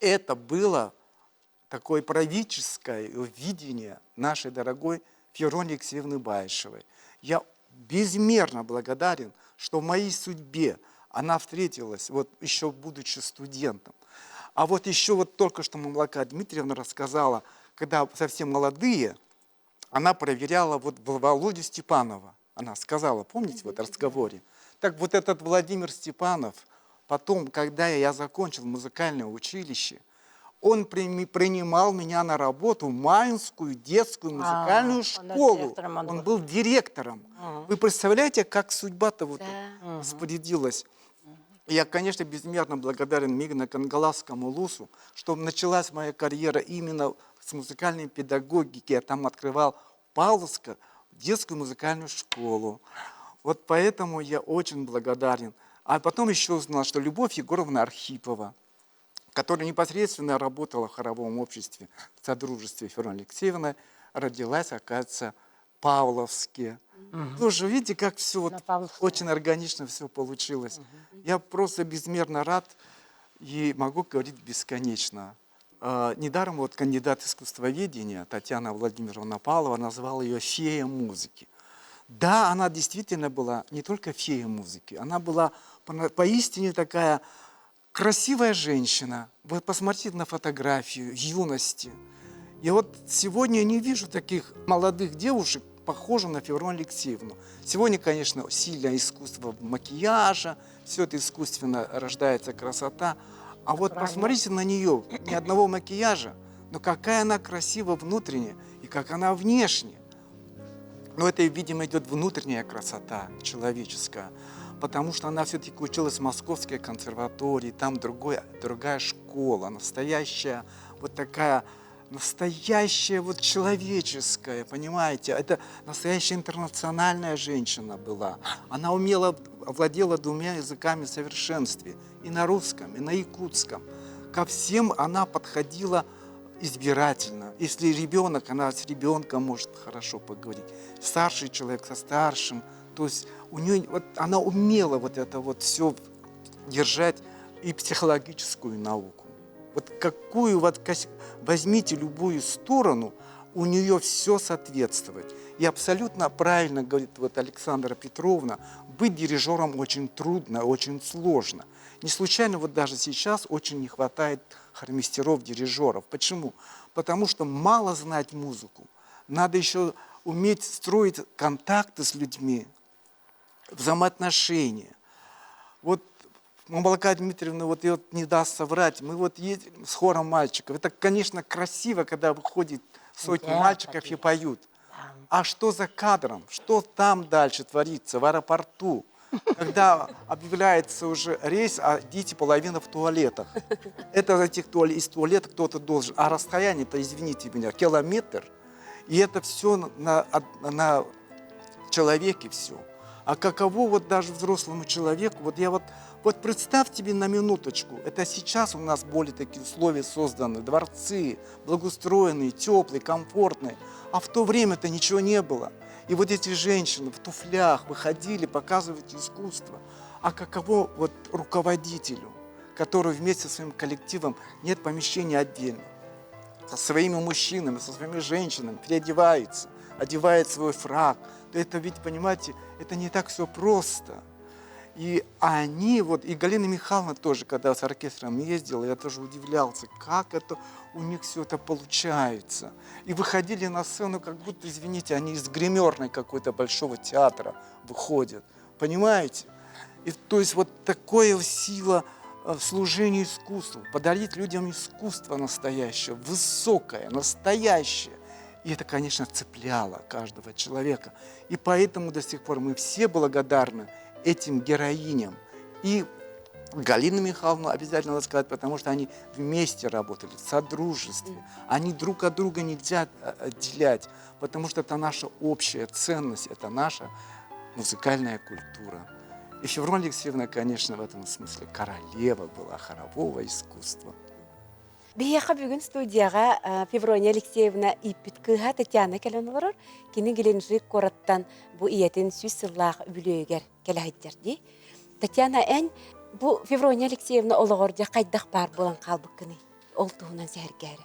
это было такое правительское видение нашей дорогой Февронии Алексеевны Баишевой. Я безмерно благодарен, что в моей судьбе она встретилась, вот еще будучи студентом. А вот еще вот только что Мамлака Дмитриевна рассказала, когда совсем молодые, она проверяла вот Володю Степанова. Она сказала, помните, вот в разговоре? Так вот этот Владимир Степанов, потом, когда я закончил музыкальное училище, он принимал меня на работу в Майнскую детскую музыкальную он школу. директором он Он был. был директором. Вы представляете, как судьба-то вот Да. распорядилась? Я, конечно, безмерно благодарен Мигна Кангаласскому Лусу, что началась моя карьера именно с музыкальной педагогики. Я там открывал Павловска детскую музыкальную школу. Вот поэтому я очень благодарен. А потом еще узнал, что Любовь Егоровна Архипова, которая непосредственно работала в хоровом обществе в Содружестве Февронии Алексеевны, родилась, оказывается, в Павловске. Тоже видите, как все вот На Павловске. очень органично все получилось. Я просто безмерно рад и могу говорить бесконечно. Недаром вот кандидат искусствоведения Татьяна Владимировна Павлова назвала ее фея музыки. Да, она действительно была не только фея музыки, она была поистине такая красивая женщина. Вы посмотрите на фотографию юности. Я вот сегодня не вижу таких молодых девушек, похожих на Февронию Алексеевну. Сегодня, конечно, сильное искусство макияжа, все это искусственно рождается красота. А вот Правильно. посмотрите на нее, ни одного макияжа, но какая она красива внутренне и как она внешне. Но это, видимо, идет внутренняя красота человеческая, потому что она все-таки училась в Московской консерватории, там другая школа, настоящая, вот такая, настоящая вот человеческая, понимаете? Это настоящая интернациональная женщина была. Она умела, владела двумя языками в совершенстве, и на русском, и на якутском. Ко всем она подходила избирательно. Если ребенок, она с ребенком может хорошо поговорить. Старший человек со старшим. То есть у нее, вот, она умела вот это вот все держать и психологическую науку. Вот какую вот возьмите любую сторону, у нее все соответствует. И абсолютно правильно говорит вот Александра Петровна, быть дирижером очень трудно, очень сложно. Не случайно вот даже сейчас очень не хватает хормейстеров, дирижеров. Почему? Потому что мало знать музыку. Надо еще уметь строить контакты с людьми, взаимоотношения. Вот Мамлака Дмитриевна вот ее не даст соврать. Мы вот едем с хором мальчиков. Это, конечно, красиво, когда выходит сотни Да, мальчиков и такие. поют. А что за кадром? Что там дальше творится в аэропорту? Когда объявляется уже рейс, а дети половина в туалетах. Это из туалета кто-то должен. А расстояние-то, извините меня, километр. И это все на человеке все. А каково вот даже взрослому человеку, вот я вот, вот представь тебе на минуточку, это сейчас у нас более такие условия созданы, дворцы, благоустроенные, теплые, комфортные, а в то время-то ничего не было. И вот эти женщины в туфлях выходили показывать искусство. А каково вот руководителю, который вместе со своим коллективом, нет помещения отдельно, со своими мужчинами, со своими женщинами, переодевается, одевает свой фрак. То это ведь, понимаете, это не так все просто. И они, вот, и Галина Михайловна тоже, когда с оркестром ездила, я тоже удивлялся, как это у них все это получается. И выходили на сцену, как будто, извините, они из гримерной какой-то большого театра выходят. Понимаете? И то есть вот такая сила в служении искусству, подарить людям искусство настоящее, высокое, настоящее. И это, конечно, цепляло каждого человека. И поэтому до сих пор мы все благодарны этим героиням. И Галину Михайловну обязательно надо сказать, потому что они вместе работали, в содружестве. Они друг от друга нельзя отделять, потому что это наша общая ценность, это наша музыкальная культура. И Февронья Алексеевна, конечно, в этом смысле королева была хорового искусства. Биһиэхэ бүгүн студияҕа Феврония Алексеевна ииппит кыыһа Татьяна кэлэн олорор. Кини Геленджик куораттан бу ийэтин сүүс сыллаах үбүлүөйүгэр кэлэ сылдьар дии. Татьяна, эн бу Феврония Алексеевна олоҕор дьэ хайдах баар буолан хаалбыккыный? Ол туһунан сэһэргээри.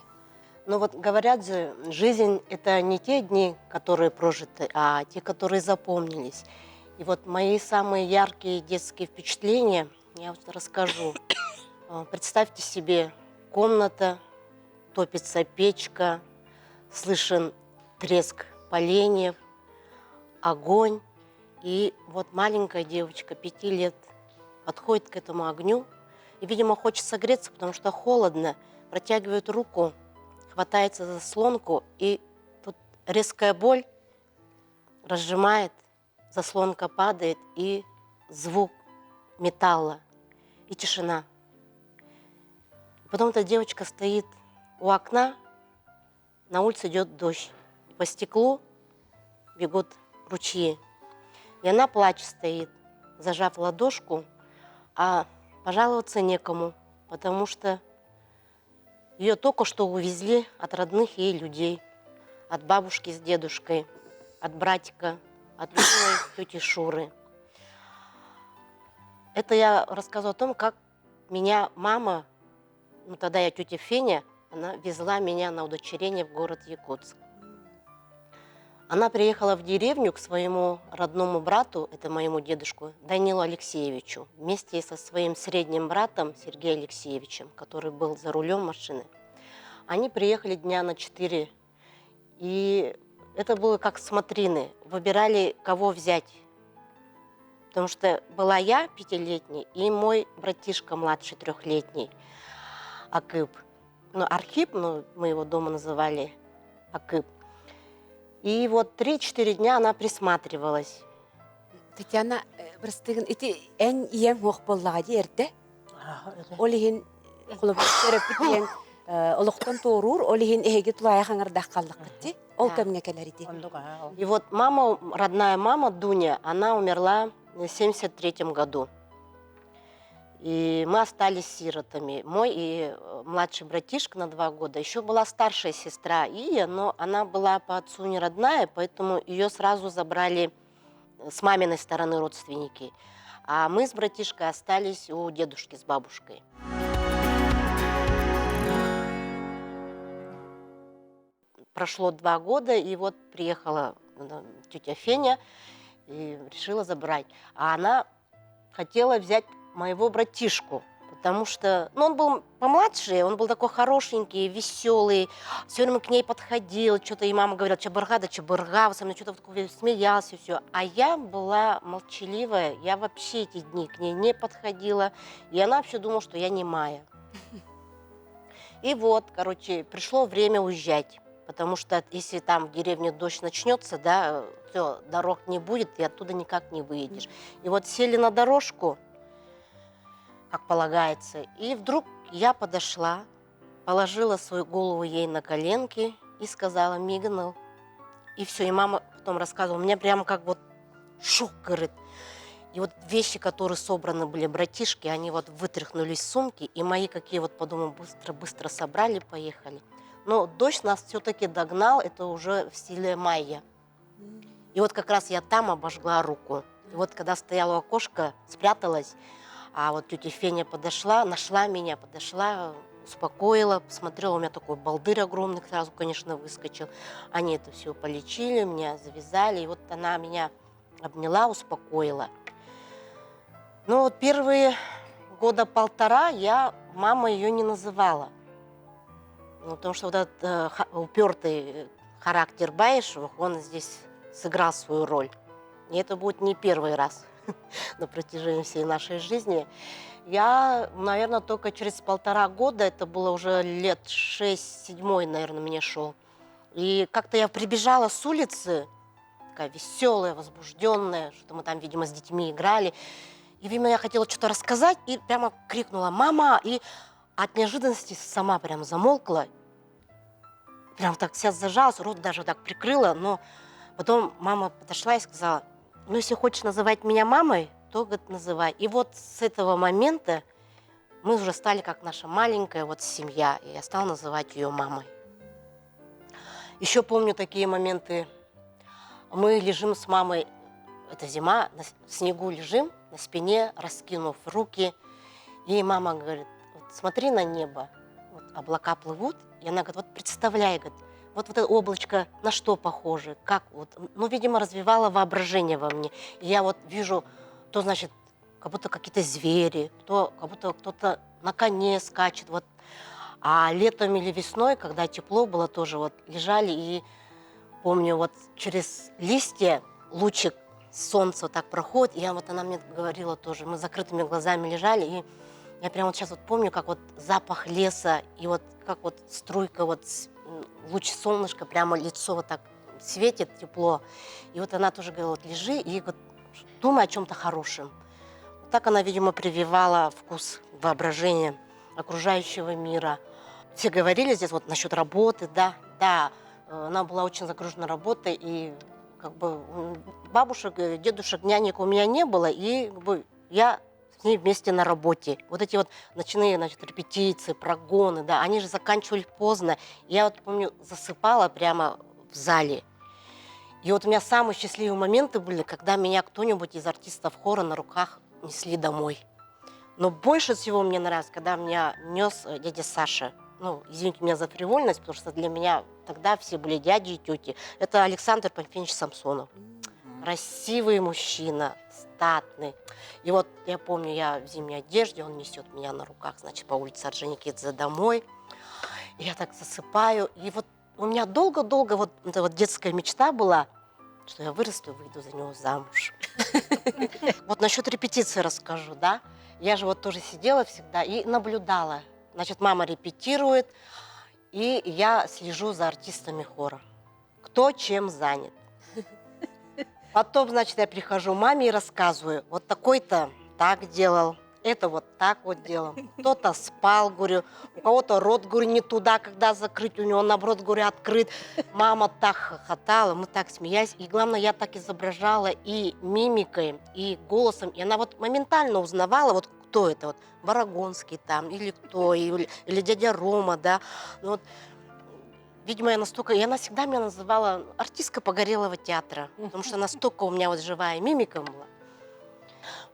Ну вот говорят же, жизнь – это не те дни, которые прожиты, а те, которые запомнились. И вот мои самые яркие детские впечатления я вот расскажу. Представьте себе, комната, топится печка, слышен треск поленьев, огонь. И вот маленькая девочка 5 лет подходит к этому огню и, видимо, хочет согреться, потому что холодно, протягивает руку, хватается за заслонку, и тут резкая боль разжимает, заслонка падает, и звук металла, и тишина. Потом эта девочка стоит у окна, на улице идет дождь. По стеклу бегут ручьи. И она плачет стоит, зажав ладошку, а пожаловаться некому, потому что ее только что увезли от родных ей людей, от бабушки с дедушкой, от братика, от любимой тети Шуры. Это я рассказываю о том, как меня мама, ну тогда я тетя Феня, она везла меня на удочерение в город Якутск. Она приехала в деревню к своему родному брату, это моему дедушку, Данилу Алексеевичу, вместе со своим средним братом Сергеем Алексеевичем, который был за рулем машины. Они приехали дня на 4, и это было как смотрины. Выбирали, кого взять. Потому что была я пятилетний и мой братишка младший трехлетний, Акып. Ну, Архип, но мы его дома называли Акып. И вот 3-4 дня она присматривалась. Татьяна, бырастыы гын, ити эн ийэҥ суох буоллаҕа дии эрдэ. Ол иһин холобур төрөппүт ийэҥ олохтон туоруур, ол иһин эһиги тулаайах аҥардаах хааллаххыт дии. Ол кэмҥэ кэлэр ити. И вот мама, родная мама Дуня, она умерла в 73 году. И мы остались сиротами. Мой и младший братишка на 2 года. Еще была старшая сестра Ия, но она была по отцу не родная, поэтому ее сразу забрали с маминой стороны родственники. А мы с братишкой остались у дедушки с бабушкой. Прошло 2 года, и вот приехала тетя Феня и решила забрать. А она хотела взять моего братишку, потому что, ну, он был помладше, он был такой хорошенький, веселый, все время к ней подходил, что-то ей мама говорила, чабырҕа да чабырҕа, со мной что-то такое смеялся, все. А я была молчаливая, я вообще эти дни к ней не подходила, и она вообще думала, что я немая. И вот, короче, пришло время уезжать, потому что если там в деревне дождь начнется, да, все, дорог не будет, и оттуда никак не выедешь. И вот сели на дорожку, как полагается, и вдруг я подошла, положила свою голову ей на коленки и сказала «Мигнал». И все, и мама потом рассказывала, у меня прямо как вот шок, говорит. И вот вещи, которые собраны были братишки, они вот вытряхнулись из сумки, и мои какие вот, подумал, быстро-быстро собрали, поехали. Но дождь нас все-таки догнал, это уже в селе Майя. И вот как раз я там обожгла руку. И вот когда стояла у окошка, спряталась, а вот тетя Феня подошла, нашла меня, подошла, успокоила, посмотрела, у меня такой балдырь огромный сразу, конечно, выскочил. Они это все полечили, меня завязали, и вот она меня обняла, успокоила. Ну вот первые года полтора я мама ее не называла. Ну, потому что вот этот упертый характер Баишевых, он здесь сыграл свою роль. И это будет не первый раз на протяжении всей нашей жизни. Я, наверное, только через полтора года, это было уже лет шесть, седьмой, наверное, мне шел, И как-то я прибежала с улицы, такая веселая, возбужденная, что мы там, видимо, с детьми играли. И, видимо, я хотела что-то рассказать, и прямо крикнула «Мама!» И от неожиданности сама прям замолкла. Прям так вся зажалась, рот даже так прикрыла. Но потом мама подошла и сказала, ну, если хочешь называть меня мамой, то, говорит, называй. И вот с этого момента мы уже стали как наша маленькая вот семья, и я стала называть ее мамой. Еще помню такие моменты. Мы лежим с мамой, это зима, на снегу лежим, на спине, раскинув руки. И мама говорит, вот смотри на небо, вот облака плывут. И она говорит, вот представляй, говорит, вот, вот это облачко на что похоже, как вот. Ну, видимо, развивала воображение во мне. И я вот вижу, то, значит, как будто какие-то звери, то как будто кто-то на коне скачет. Вот. А летом или весной, когда тепло было тоже, вот лежали и помню, вот через листья лучик солнца вот так проходит, и я вот она мне говорила тоже, мы с закрытыми глазами лежали, и я прямо вот сейчас вот помню, как вот запах леса, и вот как вот струйка, вот луч солнышка прямо лицо вот так светит тепло. И вот она тоже говорила, вот лежи и вот думай о чем-то хорошем. Вот так она, видимо, прививала вкус воображения окружающего мира. Все говорили здесь вот насчет работы, да, да, она была очень загружена работой, и как бы бабушек, дедушек, нянек у меня не было, и как бы, я с ней вместе на работе. Вот эти вот ночные, значит, репетиции, прогоны, да, они же заканчивали поздно. Я вот помню, засыпала прямо в зале. И вот у меня самые счастливые моменты были, когда меня кто-нибудь из артистов хора на руках несли домой. Но больше всего мне нравилось, когда меня нес дядя Саша. Ну, извините меня за фривольность, потому что для меня тогда все были дяди и тети. Это Александр Панфилович Самсонов. Красивый мужчина, статный. И вот я помню, я в зимней одежде, он несет меня на руках, значит, по улице Орджоникидзе домой. И я так засыпаю. И вот у меня долго-долго вот эта вот детская мечта была, что я вырасту и выйду за него замуж. Вот насчет репетиции расскажу, да. Я же вот тоже сидела всегда и наблюдала. Значит, мама репетирует, и я слежу за артистами хора. Кто чем занят. Потом, значит, я прихожу маме и рассказываю. Вот такой-то так делал, это вот так вот делал. Кто-то спал, говорю, у кого-то рот, говорю, не туда, когда закрыть, у него, наоборот, говорю, открыт. Мама так хохотала, мы так смеялись. И главное, я так изображала и мимикой, и голосом. И она вот моментально узнавала, вот кто это, вот Барагонский там, или кто, или, или дядя Рома, да. Ну, вот, видимо, я настолько... И она всегда меня называла артистка Погорелого театра, потому что настолько у меня вот живая мимика была.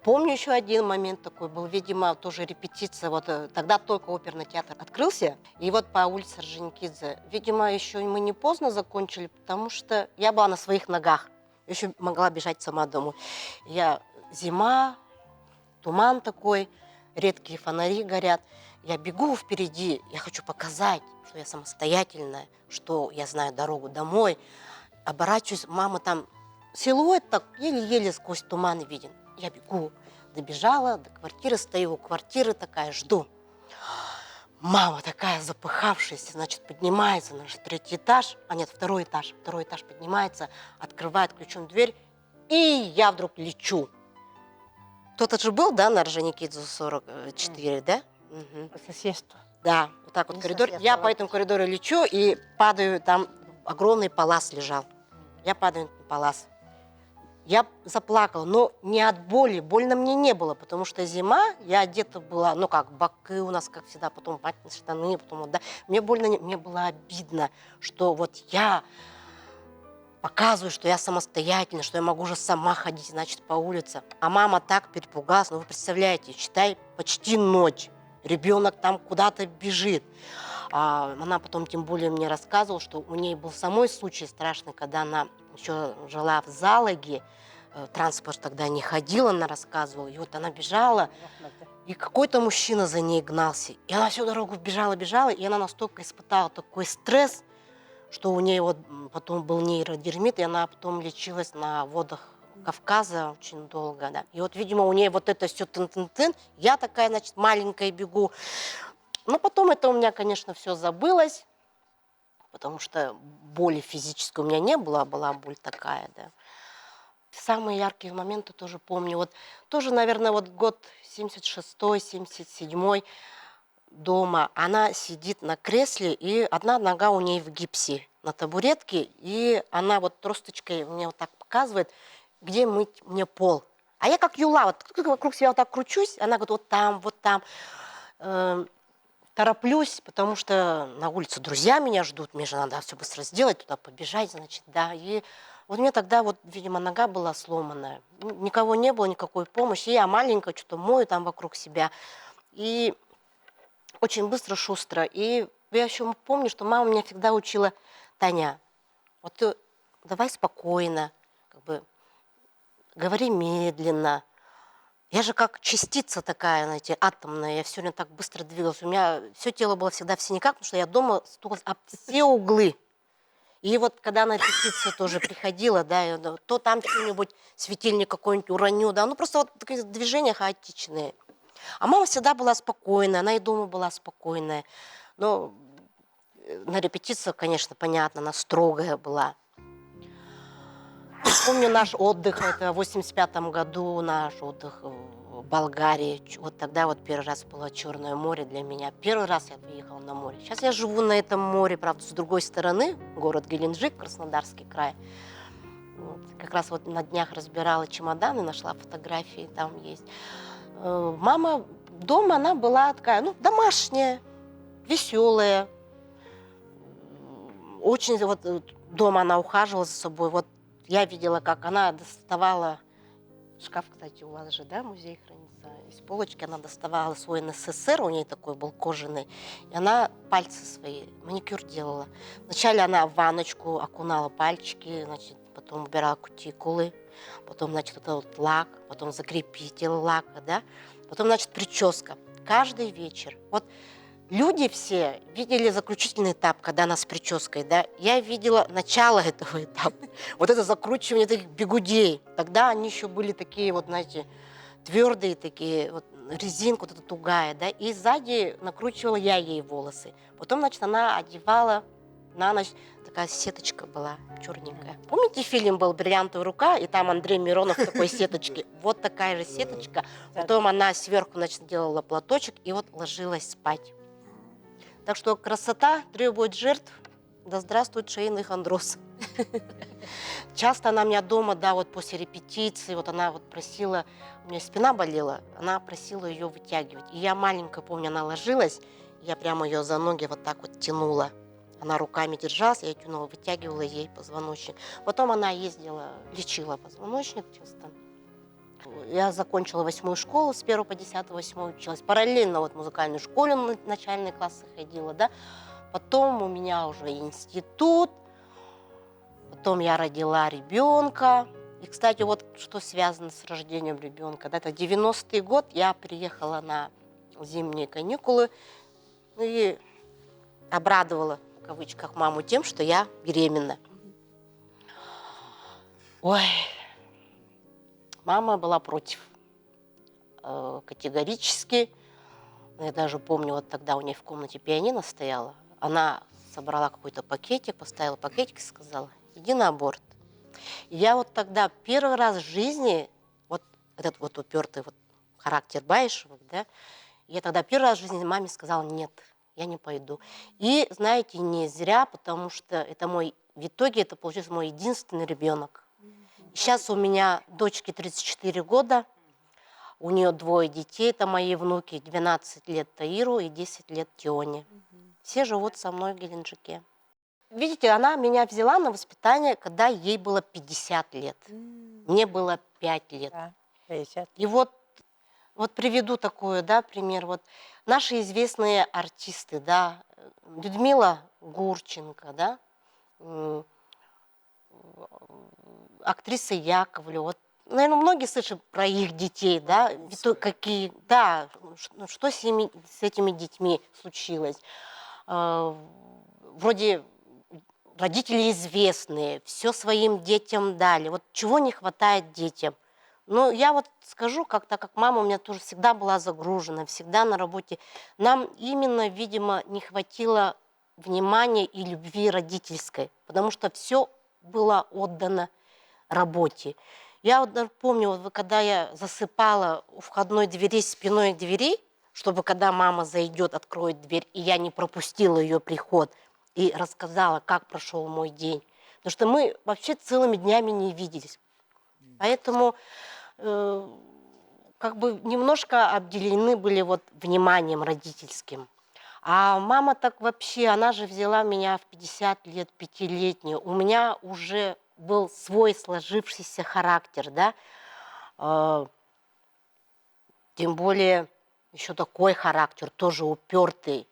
Помню еще один момент такой был, видимо, тоже репетиция. Вот тогда только оперный театр открылся, и вот по улице Орджоникидзе. Видимо, еще мы не поздно закончили, потому что я была на своих ногах, еще могла бежать сама домой. Я зима, туман такой, редкие фонари горят. Я бегу впереди, я хочу показать, что я самостоятельная, что я знаю дорогу домой. Оборачиваюсь, мама там силуэт так еле-еле сквозь туман виден. Я бегу, добежала до квартиры, стою у квартиры такая, жду. Мама такая запыхавшаяся, значит, поднимается на наш третий этаж, а нет, второй этаж поднимается, открывает ключом дверь, и я вдруг лечу. Кто-то же был, да, на Орджоникидзе 44, да? Мгм. По соседству. Да, вот так вот Не коридор. соседство, Я по этому коридору лечу и падаю, там огромный палас лежал. Я падаю на палас. Я заплакала, но не от боли, больно мне не было, потому что зима, я одета была, ну как, боки у нас, как всегда, потом ватные штаны, потом вот, да. Мне больно, не, мне было обидно, что вот я показываю, что я самостоятельна, что я могу уже сама ходить, значит, по улице. А мама так перепугалась, вы представляете, считай, почти ночь, ребенок там куда-то бежит. А она потом тем более мне рассказывала, что у ней был самой случай страшный, когда она еще жила в Залоге, транспорт тогда не ходил, она рассказывала, и вот она бежала, и какой-то мужчина за ней гнался. И она всю дорогу бежала, бежала, и она настолько испытала такой стресс, что у нее потом был нейродермит, и она потом лечилась на водах Кавказа очень долго. Да. И вот, видимо, у нее вот это все тын-тын-тын, я такая, значит, маленькая бегу. Но потом это у меня, конечно, все забылось. потому что боли физической у меня не было, а была боль такая, да. Самые яркие моменты тоже помню. Вот тоже, наверное, вот год 76-й, 77-й дома. Она сидит на кресле, и одна нога у ней в гипсе на табуретке, и она вот тросточкой мне вот так показывает, где мыть мне пол. А я как юла, вот вокруг себя вот так кручусь, она говорит, вот там, вот там. Тороплюсь, потому что на улице друзья меня ждут, мне же надо все быстро сделать, туда побежать, значит, да. И вот у меня тогда вот, видимо, нога была сломанная. Никого не было, никакой помощи. Я маленькая, что-то мою там вокруг себя. И очень быстро, шустро. И я еще помню, что мама меня всегда учила, Таня, вот ты давай спокойно, как бы говори медленно. Я же как частица такая, знаете, атомная, я все время так быстро двигалась. У меня все тело было всегда в синяках, потому что я дома стукалась об все углы. И вот когда на репетицию тоже приходила, да, я, да, то там что-нибудь, светильник какой-нибудь уроню, да, ну просто вот такие движения хаотичные. А мама всегда была спокойная, она и дома была спокойная. Но на репетициях, конечно, понятно, она строгая была. Помню наш отдых, это в 85 году наш отдых в Болгарии. Вот тогда вот первый раз было Черное море для меня. Первый раз я выехала на море. Сейчас я живу на этом море, правда, с другой стороны, город Геленджик, Краснодарский край. Вот. Как раз вот на днях разбирала чемоданы, нашла фотографии, там есть. Мама дома, она была такая, ну, домашняя, веселая. Очень вот дома она ухаживала за собой. Вот я видела, как она доставала, шкаф, кстати, у вас же, да, музей хранится, из полочки она доставала свой НССР, у нее такой был кожаный, и она пальцы свои, маникюр делала. Вначале она в ванночку окунала пальчики, значит, потом убирала кутикулы, потом, значит, вот этот вот лак, потом закрепитель лака, да, потом, значит, прическа. Каждый вечер. Вот люди все видели заключительный этап, когда она с прической, да. Я видела начало этого этапа. Вот это закручивание этих бигудей. Тогда они еще были такие вот, знаете, твердые такие, вот резинка вот эта тугая, да. И сзади накручивала я ей волосы. Потом, значит, она одевала на ночь, такая сеточка была черненькая. Помните, фильм был «Бриллиантовая рука», и там Андрей Миронов в такой сеточке? Вот такая же сеточка. Потом она сверху, значит, делала платочек и вот ложилась спать. Так что красота требует жертв. Да здравствует шейный хондроз. Часто она меня дома, да, вот после репетиции, вот она вот просила, у меня спина болела, она просила ее вытягивать. И я маленькая, помню, она ложилась, я прямо ее за ноги вот так вот тянула. Она руками держалась, я тянула, вытягивала ей позвоночник. Потом она ездила, лечила позвоночник часто. Я закончила 8-ю школу, с 1 по 10, 8 училась. Параллельно вот музыкальную школу на начальные классы ходила, да. Потом у меня уже институт, потом я родила ребенка. И, кстати, вот что связано с рождением ребенка. Да, это 90-й год, я приехала на зимние каникулы, ну и обрадовала, в кавычках, маму тем, что я беременна. Ой, мама была против, категорически. Я даже помню, вот тогда у нее в комнате пианино стояло. Она собрала какой-то пакетик, поставила пакетик и сказала, иди на аборт. И я вот тогда первый раз в жизни, вот этот вот упертый вот характер Баишевых, да, я тогда первый раз в жизни маме сказала, нет, я не пойду. И, знаете, не зря, потому что в итоге это получился мой единственный ребенок. Сейчас у меня дочке 34 года, у нее 2 детей, это мои внуки, 12 лет Таиру и 10 лет Тионе. Все живут со мной в Геленджике. Видите, она меня взяла на воспитание, когда ей было 50 лет. Мне было 5 лет. Да, 50. И вот приведу такой, да, пример. Вот наши известные артисты, да, Людмила Гурченко, да, актриса Яковлева. Вот, наверное, многие слышат про их детей, да, ведь то, какие, да, ну, что с этими детьми случилось. Вроде родители известные, все своим детям дали. Вот чего не хватает детям? Но я вот скажу, так как мама у меня тоже всегда была загружена, всегда на работе, нам именно, видимо, не хватило внимания и любви родительской, потому что все было отдано работе. Я вот даже помню, вот когда я засыпала у входной двери спиной к двери, чтобы когда мама зайдет, откроет дверь, и я не пропустила ее приход, и рассказала, как прошел мой день. Потому что мы вообще целыми днями не виделись. Поэтому как бы немножко обделены были вот вниманием родительским. А мама так вообще, она же взяла меня в 50 лет, пятилетнюю. У меня уже был свой сложившийся характер, да. Тем более еще такой характер, тоже упертый.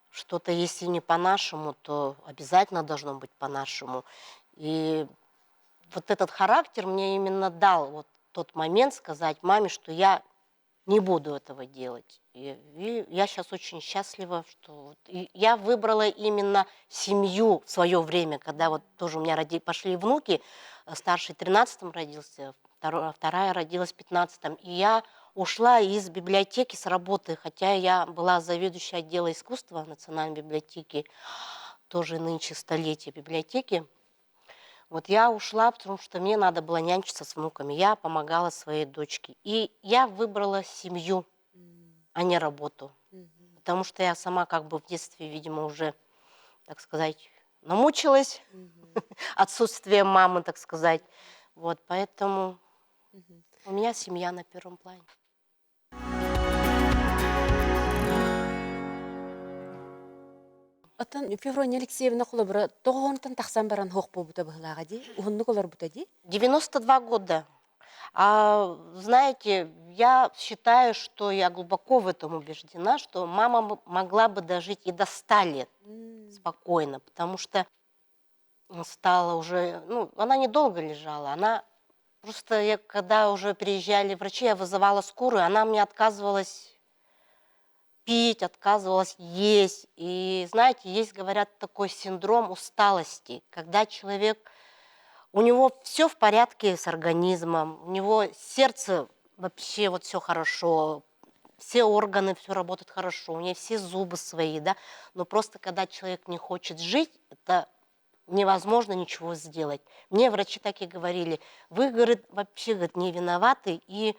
Что-то если не по-нашему, то обязательно должно быть по-нашему. И вот этот характер мне именно дал вот тот момент сказать маме, что я не буду этого делать. И я сейчас очень счастлива, что вот и я выбрала именно семью в свое время, когда вот тоже у меня пошли внуки, старший в 13-м родился, вторая родилась в 15-м. И я ушла из библиотеки с работы, хотя я была заведующей отдела искусства Национальной библиотеки, тоже нынче столетие библиотеки. Вот я ушла, потому что мне надо было нянчиться с внуками. Я помогала своей дочке. И я выбрала семью, а не работу. Потому что я сама как бы в детстве, видимо, уже, так сказать, намучилась отсутствием мамы, так сказать. Вот, поэтому у меня семья на первом плане. Оттон Феврония Алексеевна холобура тоҕоһунтан тахсан баран суох буолбута быһылааҕа дии, уһуннук олорбута дии. 92 года. А, знаете, я считаю, что я глубоко в этом убеждена, что мама могла бы дожить и до 100 лет спокойно, потому что стала уже, ну, она недолго лежала, она просто, я, когда уже приезжали врачи, я вызывала скорую, она мне отказывалась пить, отказывалась есть. И знаете, есть, говорят, такой синдром усталости, когда человек, у него все в порядке с организмом, у него сердце вообще вот все хорошо, все органы, все работает хорошо, у нее все зубы свои, да, но просто когда человек не хочет жить, это невозможно ничего сделать. Мне врачи так и говорили, вы, говорит, вообще, говорит, не виноваты, и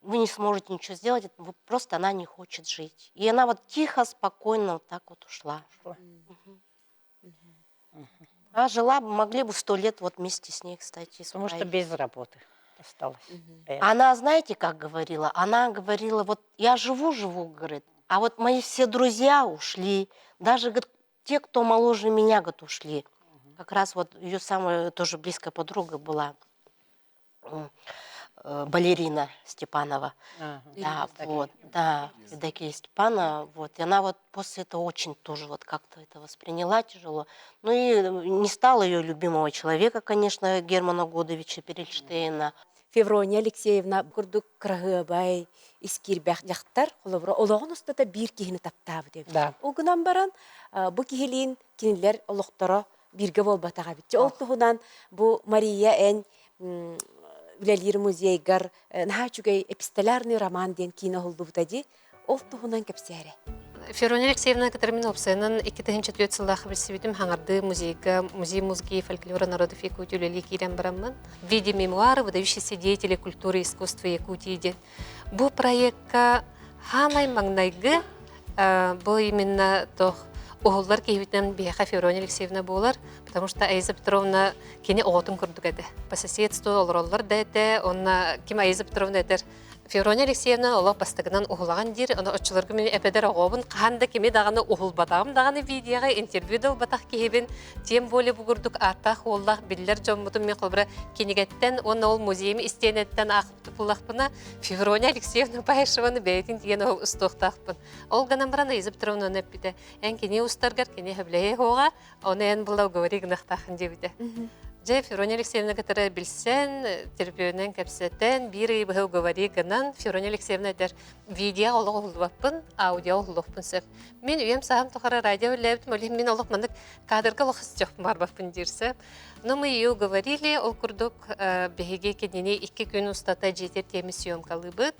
вы не сможете ничего сделать, вы просто она не хочет жить. И она вот тихо, спокойно вот так вот ушла. Ушла. А жила, могли бы 100 лет вот вместе с ней, кстати, Потому что справить. без работы осталась. Она, знаете, как говорила? Она говорила, вот я живу-живу, говорит, а вот мои все друзья ушли, даже, говорит, те, кто моложе меня, говорит, ушли. Как раз вот ее самая тоже близкая подруга была, балерина Степанова. Да, вот, да, Евдокия Степанова, вот, и она вот после этого очень тоже вот как-то это восприняла тяжело. Ну и не стало ее любимого человека, конечно, Германа Годовича Перельштейна. Феврония Алексеевна курдук кыраһыабай ис киирбэх дьахтар холобура олоҕун устата биир киһини таптаабыт эбит. Да. Ол гынан баран бу киһилиин кинилэр олохторо бииргэ буолбатах эбит. Ол туһунан бу Мария эн үлэлиир музейгар наһаа үчүгэй эпистолярный роман диэн киинэ уһуллубута дии. Ол туһунан кэпсээрэ. Феврония Алексеевна кытары мин уопсайынан 2004 сыллаах билсибитим хаҥардыы музейга музей музыки и фольклора народов Якутии үлэлии киирэн бараммын. В виде мемуары выдающиеся деятели культуры и искусства Якутии диэн. Бу проекка хаамай маҥнайгы бу именно тох уһуллар киһибитинэн биһиэхэ Феврония Алексеевна буолар, потому что Аиза Петровна кини оҕотун курдук этэ. По соседству олороллор да этэ, онно ким Аиза Петровна этэр Феврония Алексеевна олох бастакынан уһулаҕан диир, ону оччолорго мин эпэдэр оҕобун хаһан да кими даҕаны уһулбатаҕым даҕаны видеоҕа интервью да ылбатах киһибин, тем более бу курдук ааттаах уоллаах биллэр дьоммутун мен холобура кинигэттэн уонна ол музейым истиэнэттэн аахпыт Феврония Алексеевна Баишеваны бэйэтин тиийэн ол устуохтаахпын. Ол гынан баран Аиза Петровна ону эппитэ, эн кини устаргар кини сөбүлэһиэ суоҕа, ону эн була уговори гынахтаахын диэбитэ. Дьэ, Феврония Алексеевна кытары билсэн, терапевтинэн кэпсэтэн, биир ый быһа уговори гынан, Феврония Алексеевна этэр, видео олох уһуллубаппын, аудио уһуллуохпун сөп. Мин үйэм саһам тухары радио үллээбитим, ол иһин мин олох маннык кадрга олох сыччахпын барбаппын диирсэ. Но мы ее уговорили, ол курдук биһиги кинини 2 күн устата дьиэтэр тиэми съемкалыыбыт.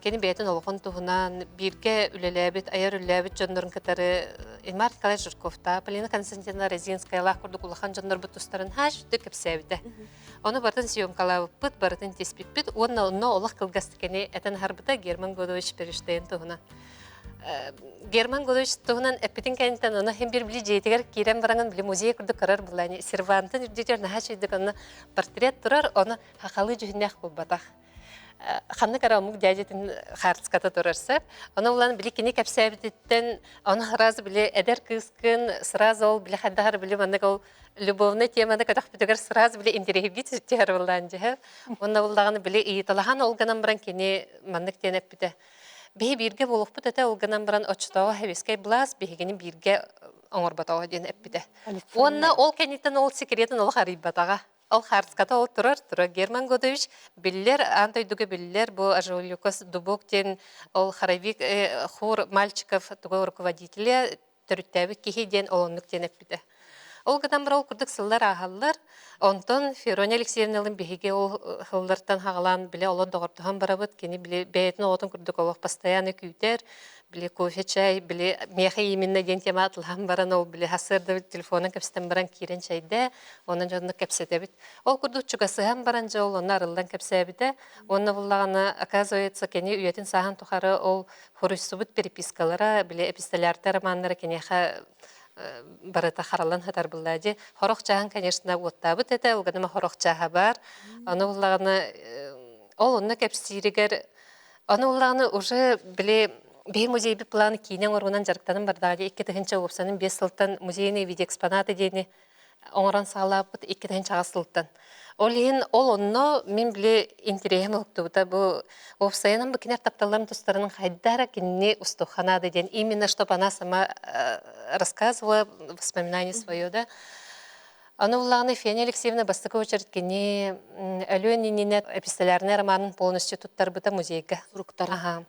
Кини бэйэтин олоҕун туһунан бииргэ үлэлээбит, айар үлэлээбит дьоннорун кытары Инмар Николаевич Жирковта, Полина Константиновна Резинскаялаах курдук улахан дьоннорбут тустарын хааш кэпсээбитэ. Ону барытын съемкалаабыппыт, барытын тиспиппит уонна онно олох кылгастык кини этэн аһарбыта Герман Годович Перештейн туһунан. Герман Годович туһунан эппитин кэнниттэн ону хим бир били дьиэтигэр киирэн бараҥын били музей курдук көрөр булаани сервантын үрдүтүгэр наһаа үчүгдүк онно портрет турар, ону хахалыы дьүһүннээх буолбатах. Ханнык эрэ омук дядятын хаартыската турар сөп. Ону булан били кини кэпсээбититтэн ону сразу били эдэр кыыскын сразу ол били хайдах били маннык ол любовный теманы көтөхпүтүгэр сразу били интэриэһиргии түһэр буоллаан дьэһэ. Уонна буллаҕына били ыйыталаһан ол гынан баран кини маннык диэн эппитэ. Биһи бииргэ буолуохпут этэ ол гынан баран оччотооҕу сэбиэскэй былаас биһигини бииргэ оҥорботоҕо диэн эппитэ. Уонна ол кэнниттэн ол секретин олох арыйбатаҕа. Ол хаартыската ол турар, турар Герман Годович биллэр, аан дойдуга биллэр бу Ажолюкас Дубок диэн ол хоровик хор мальчиков туга руководителя төрүттээбит киһи диэн ол оннук диэн эппитэ. Ол гынан баран ол курдук сыллар ааһаллар. Онтон Ферония Алексеевналыын биһиги ол сыллартан хаҕалаан бile олор доҕордоһон барабыт. Кини били бэйэтин оҕотун курдук олох постоянно күүтэр. Били кофе, чай, били миэхэ именно диэн тема атылаһан баран ол били сарсыарда телефонун кэпсэтэн баран киирэн чайдээ. Онон дьонно кэпсэтэбит. Ол курдук чугасыһан баран дьэ ол онно арыллан кэпсээбитэ. Уонна буллаҕына, оказывается, кини үйэтин сааһын тухары ол хоруйсубут перепискалара, били эпистолярдар романнара киниэхэ барыта хараллан сытар булла дии. Хорох чааһын, конечно, уоттаабыт этэ, ол гыныма хорох чааһа баар. Аны буллаҕына, ол онно кэпсииригэр, аны буллаҕына уже били биһи музейбит планы киинэ оҥоруунан дьарыктанан бардаҕа дии 2000 уопсанын 5 сылтан музейный видеоэкспонаты диэни оҥорон саҕалаабыт 2008 сылтан. Ол иһин ол онно мин били интэриэһим уһуктубута бу уопсайынан бу кинилэр тапталларын тустарынан хайда эрэ кинини устуохха наада диэн именно чтоб она сама рассказывала воспоминания свое да. Аны буллаҕына Феня Алексеевна бастакы очередь кини Өлүөн иннинэ эпистолярный романын полностью туттарбыта музейга. Суруктар. Аха.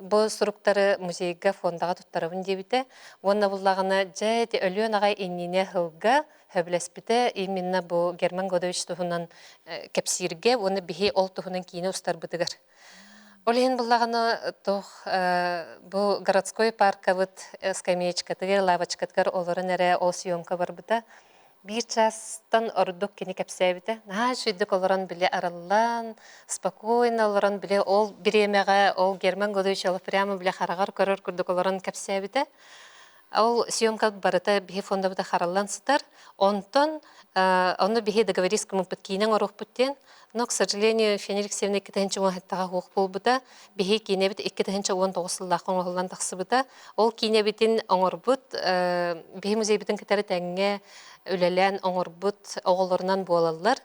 Бу суруктары музейга фондаҕа туттарабын диэбитэ. Уонна буллаҕына, дьэ, ити өлүөн аҕай иннинэ сылга сөбүлэспитэ именно бу Герман Годович туһунан кэпсииргэ уонна биһи ол туһунан киинэ устарбытыгар. Ол иһин буллаҕына, туох бу городской паркабыт скамеечкатыгар, лавочкатыгар олорон эрэ ол съемка барбыта. Биир чаастан ордук кини кэпсээбитэ. Наһаа үчүгэйдик олорон били арыллан, спокойно олорон били ол бириэмэҕэ ол Герман Годович ол прямо били хараҕар көрөр курдук олорон кэпсээбитэ. Ол съемка барыта биһи фондабыта хараллан сытар. Онтон онно биһи договорись гыммыппыт киинэ оҥоруохпут диэн. Но, к сожалению, Фена Алексеевна 2017 суох буолбута. Биһи киинэбит 2019 сыллаахха оҥоһуллан тахсыбыта. Ол киинэбитин оҥорбут, биһи музейбытын кытары тэҥҥэ үлэлээн оҥорбут оҕолорунан буолаллар.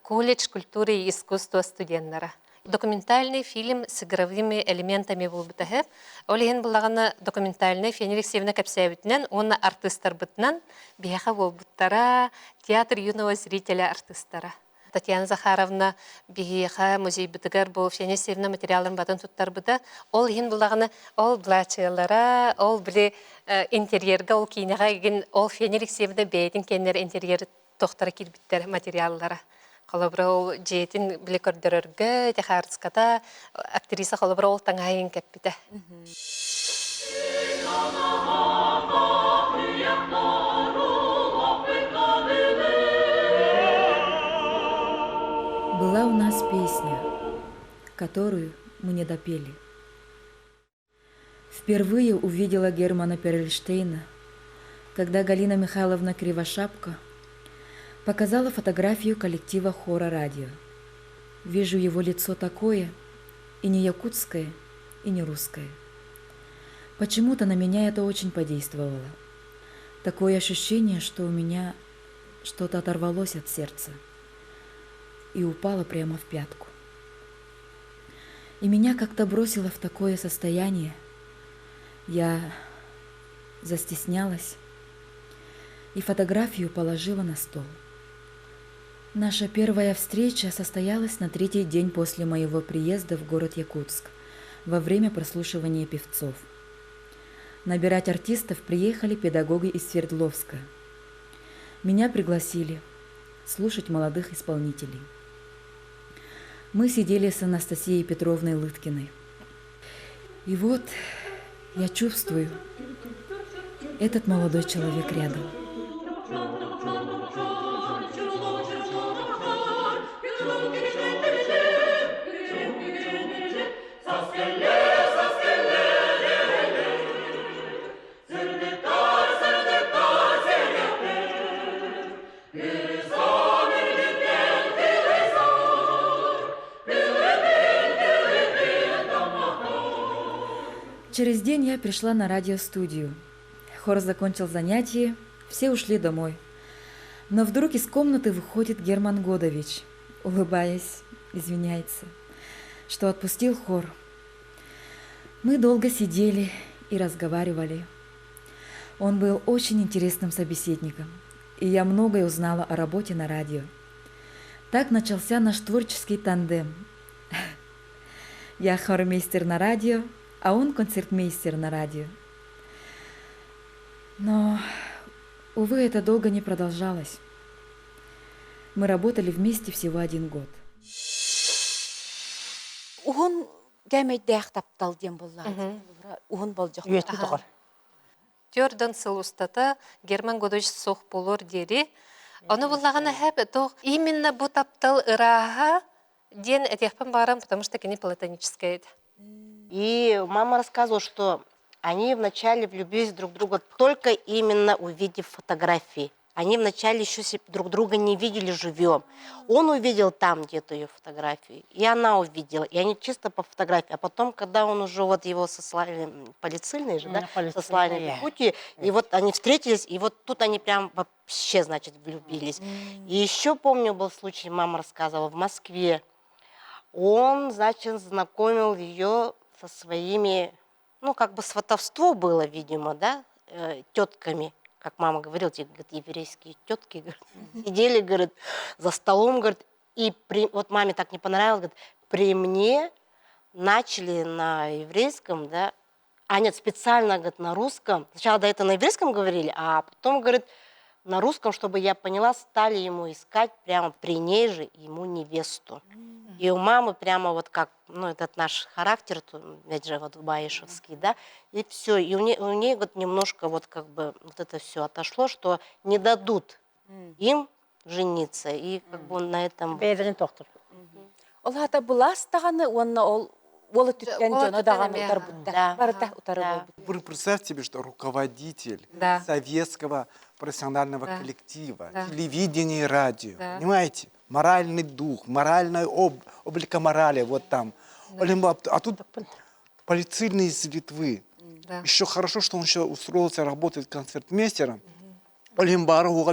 Колледж культуры и искусства студеннара. Документальный фильм с игровыми элементами буолбута үһү. Ол иһин буллаҕына документальный Фена Алексеевна кэпсээбитинэн уонна артыыстарбытынан биһиэхэ буолбуттара театр юного зрителя артыыстара. Татьяна Захаровна биһиэхэ музейбытыгар бу Феня Алексеевна материалын батын туттарбыта. Ол иһин булаҕына ол былаачыйалара, ол били интерьергэ, ол киинэҕэ игин ол Феня Алексеевна бэйэтин кэннэр интерьер тохтора киирбиттэр материаллара. Холобура ол дьиэтин били көрдөрөргө, техарската актриса холобура ол таҥаһайын кэппитэ. Была у нас песня, которую мы не допели. Впервые увидела Германа Перельштейна, когда Галина Михайловна Кривошапка показала фотографию коллектива хора радио. Вижу его лицо такое, и не якутское, и не русское. Почему-то на меня это очень подействовало. Такое ощущение, что у меня что-то оторвалось от сердца и упало прямо в пятку. И меня как-то бросило в такое состояние. Я застеснялась и фотографию положила на стол. Наша первая встреча состоялась на третий день после моего приезда в город Якутск во время прослушивания певцов. Набирать артистов приехали педагоги из Свердловска. Меня пригласили слушать молодых исполнителей. Мы сидели с Анастасией Петровной Лыткиной. И вот я чувствую, этот молодой человек рядом. Через день я пришла на радиостудию. Хор закончил занятие, все ушли домой. Но вдруг из комнаты выходит Герман Годович, улыбаясь, извиняется, что отпустил хор. Мы долго сидели и разговаривали. Он был очень интересным собеседником, и я многое узнала о работе на радио. Так начался наш творческий тандем. Я хормейстер на радио, а он концертмейстер на радио. Но, увы, это долго не продолжалось. Мы работали вместе всего один год. Уһун кээмэйдээх таптал диэн буолла. Уһун болдьох. Үйэтин тоҕор. Төрдөн сыл устата Герман Годович суох буолуор диэри. Ону буллаҕына хэп туох именно бу таптал ырааһа диэн этиэхпин баҕарам, потому что кини платоническая этэ. И мама рассказывала, что они вначале влюбились друг в друга только именно увидев фотографии. Они вначале еще друг друга не видели живьем. Он увидел там где-то ее фотографию, и она увидела. И они чисто по фотографии. А потом, когда он уже вот его сослали, политсыльные же, да, сослали в Якутию, и вот они встретились, и вот тут они прям вообще, значит, влюбились. И еще помню, был случай, мама рассказывала, в Москве. Он, значит, знакомил ее со своими, ну, как бы сватовство было, видимо, да, тетками как мама говорила, те, говорит, еврейские тетки, говорит, сидели, говорит, за столом, говорит, и при, вот маме так не понравилось, говорит, при мне начали на еврейском, да, а нет, специально, говорит, на русском. Сначала до этого на еврейском говорили, а потом, говорит, на русском, чтобы я поняла, стали ему искать прямо при ней же ему невесту. И у мамы прямо вот как, ну, этот наш характер, опять же, вот баишевский, да, и все. И у нее вот немножко вот как бы вот это все отошло, что не дадут им жениться, и как бы он на этом... Бэйэлэрин тохтор. Ол аата былаас даҕаны уонна ол уол өттүттэн дьоно даҕаны утарбыттар. Барыта утары буолбут. Вы представьте себе, что руководитель советского профессионального коллектива, телевидения и радио, понимаете? Моральный дух, моральный об, облика морали вот там. А тут политсыльный из Литвы. Еще хорошо, что он еще устроился работать концертмейстером. Олимбару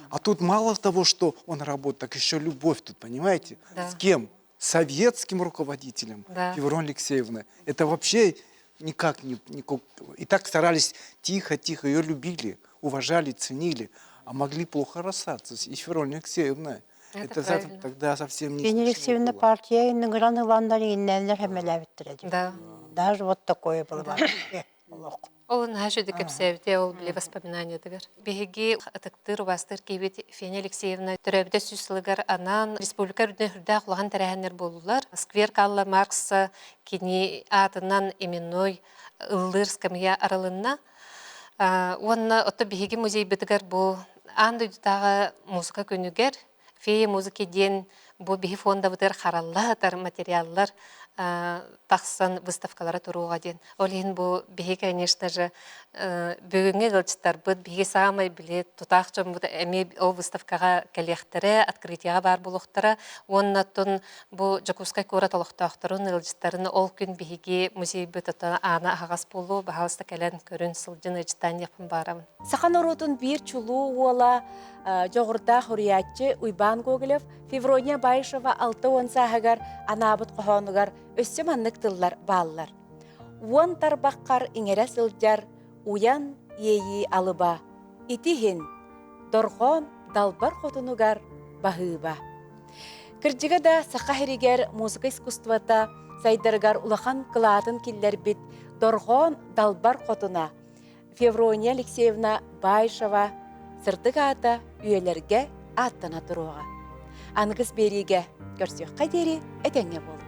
А тут мало того, что он работает, так еще любовь тут, понимаете? Да. С кем? Советским руководителем да. Февронь Алексеевна. Это вообще никак не, никак... И так старались тихо-тихо, ее любили, уважали, ценили, а могли плохо расстаться. И Февронь Алексеевна. Это, это тогда совсем не Февронья Алексеевна партия ингран ыланнар иннэллэр хэмэлээбиттэрэ. Да. Даже вот такое было вообще. Ол наһаа үчүгэй кэпсээбитэ, ол били воспоминаниятыгар. Биһиги ытыктыыр убаастыыр киһибит Феня Алексеевна төрөөбүтэ сүүс сылыгар анаан республика үрдүнэн сүрдээх улахан тэрээһиннэр буоллулар. Сквер Карла Маркса кини аатынан именной ыллыыр скамья арылынна. Уонна ото биһиги музейбытыгар бу аан дойдутааҕы музыка күнүгэр Фея музыки диэн бу биһи фондабытыгар харалла сытар материаллар тахсан выставкалара туруоҕа диэн. Ол иһин бу биһи, конечно же, бүгүҥҥү ыалдьыттарбыт биһиги саамай били тутаах дьоммут эмиэ ол выставкаҕа кэлиэхтэрэ, открытиеҕа баар буолуохтара. Уонна оттон бу Дьокуускай куорат олохтоохторун, ыалдьыттарын ол күн биһиги музейбыт оттон аана аһаҕас буолуо, баһаалыста кэлэн көрүн, сылдьын ыалдьыттаан диэхпин баарабын. Саха норуотун биир чулуу уола дьоҕурдаах уруйааччы Уйбаан Гоголев Феврония Баишева 60 сааһыгар анаабыт хоһоонугар өссө маннык тыллар бааллар. Уон тарбаххар иҥэрэ сылдьар уйан иэйии алыба, ити иһин дорҕоон далбар хотунугар баһыыба. Кырдьыга да саха сиригэр музыка искусствота сайдарыгар улахан кылаатын киллэрбит дорҕоон далбар хотуна Феврония Алексеевна Баишева сырдык аата үйэлэргэ ааттана туруоҕа. Аныгыс биэриигэ көрсүөххэ диэри этэҥҥэ буолуҥ.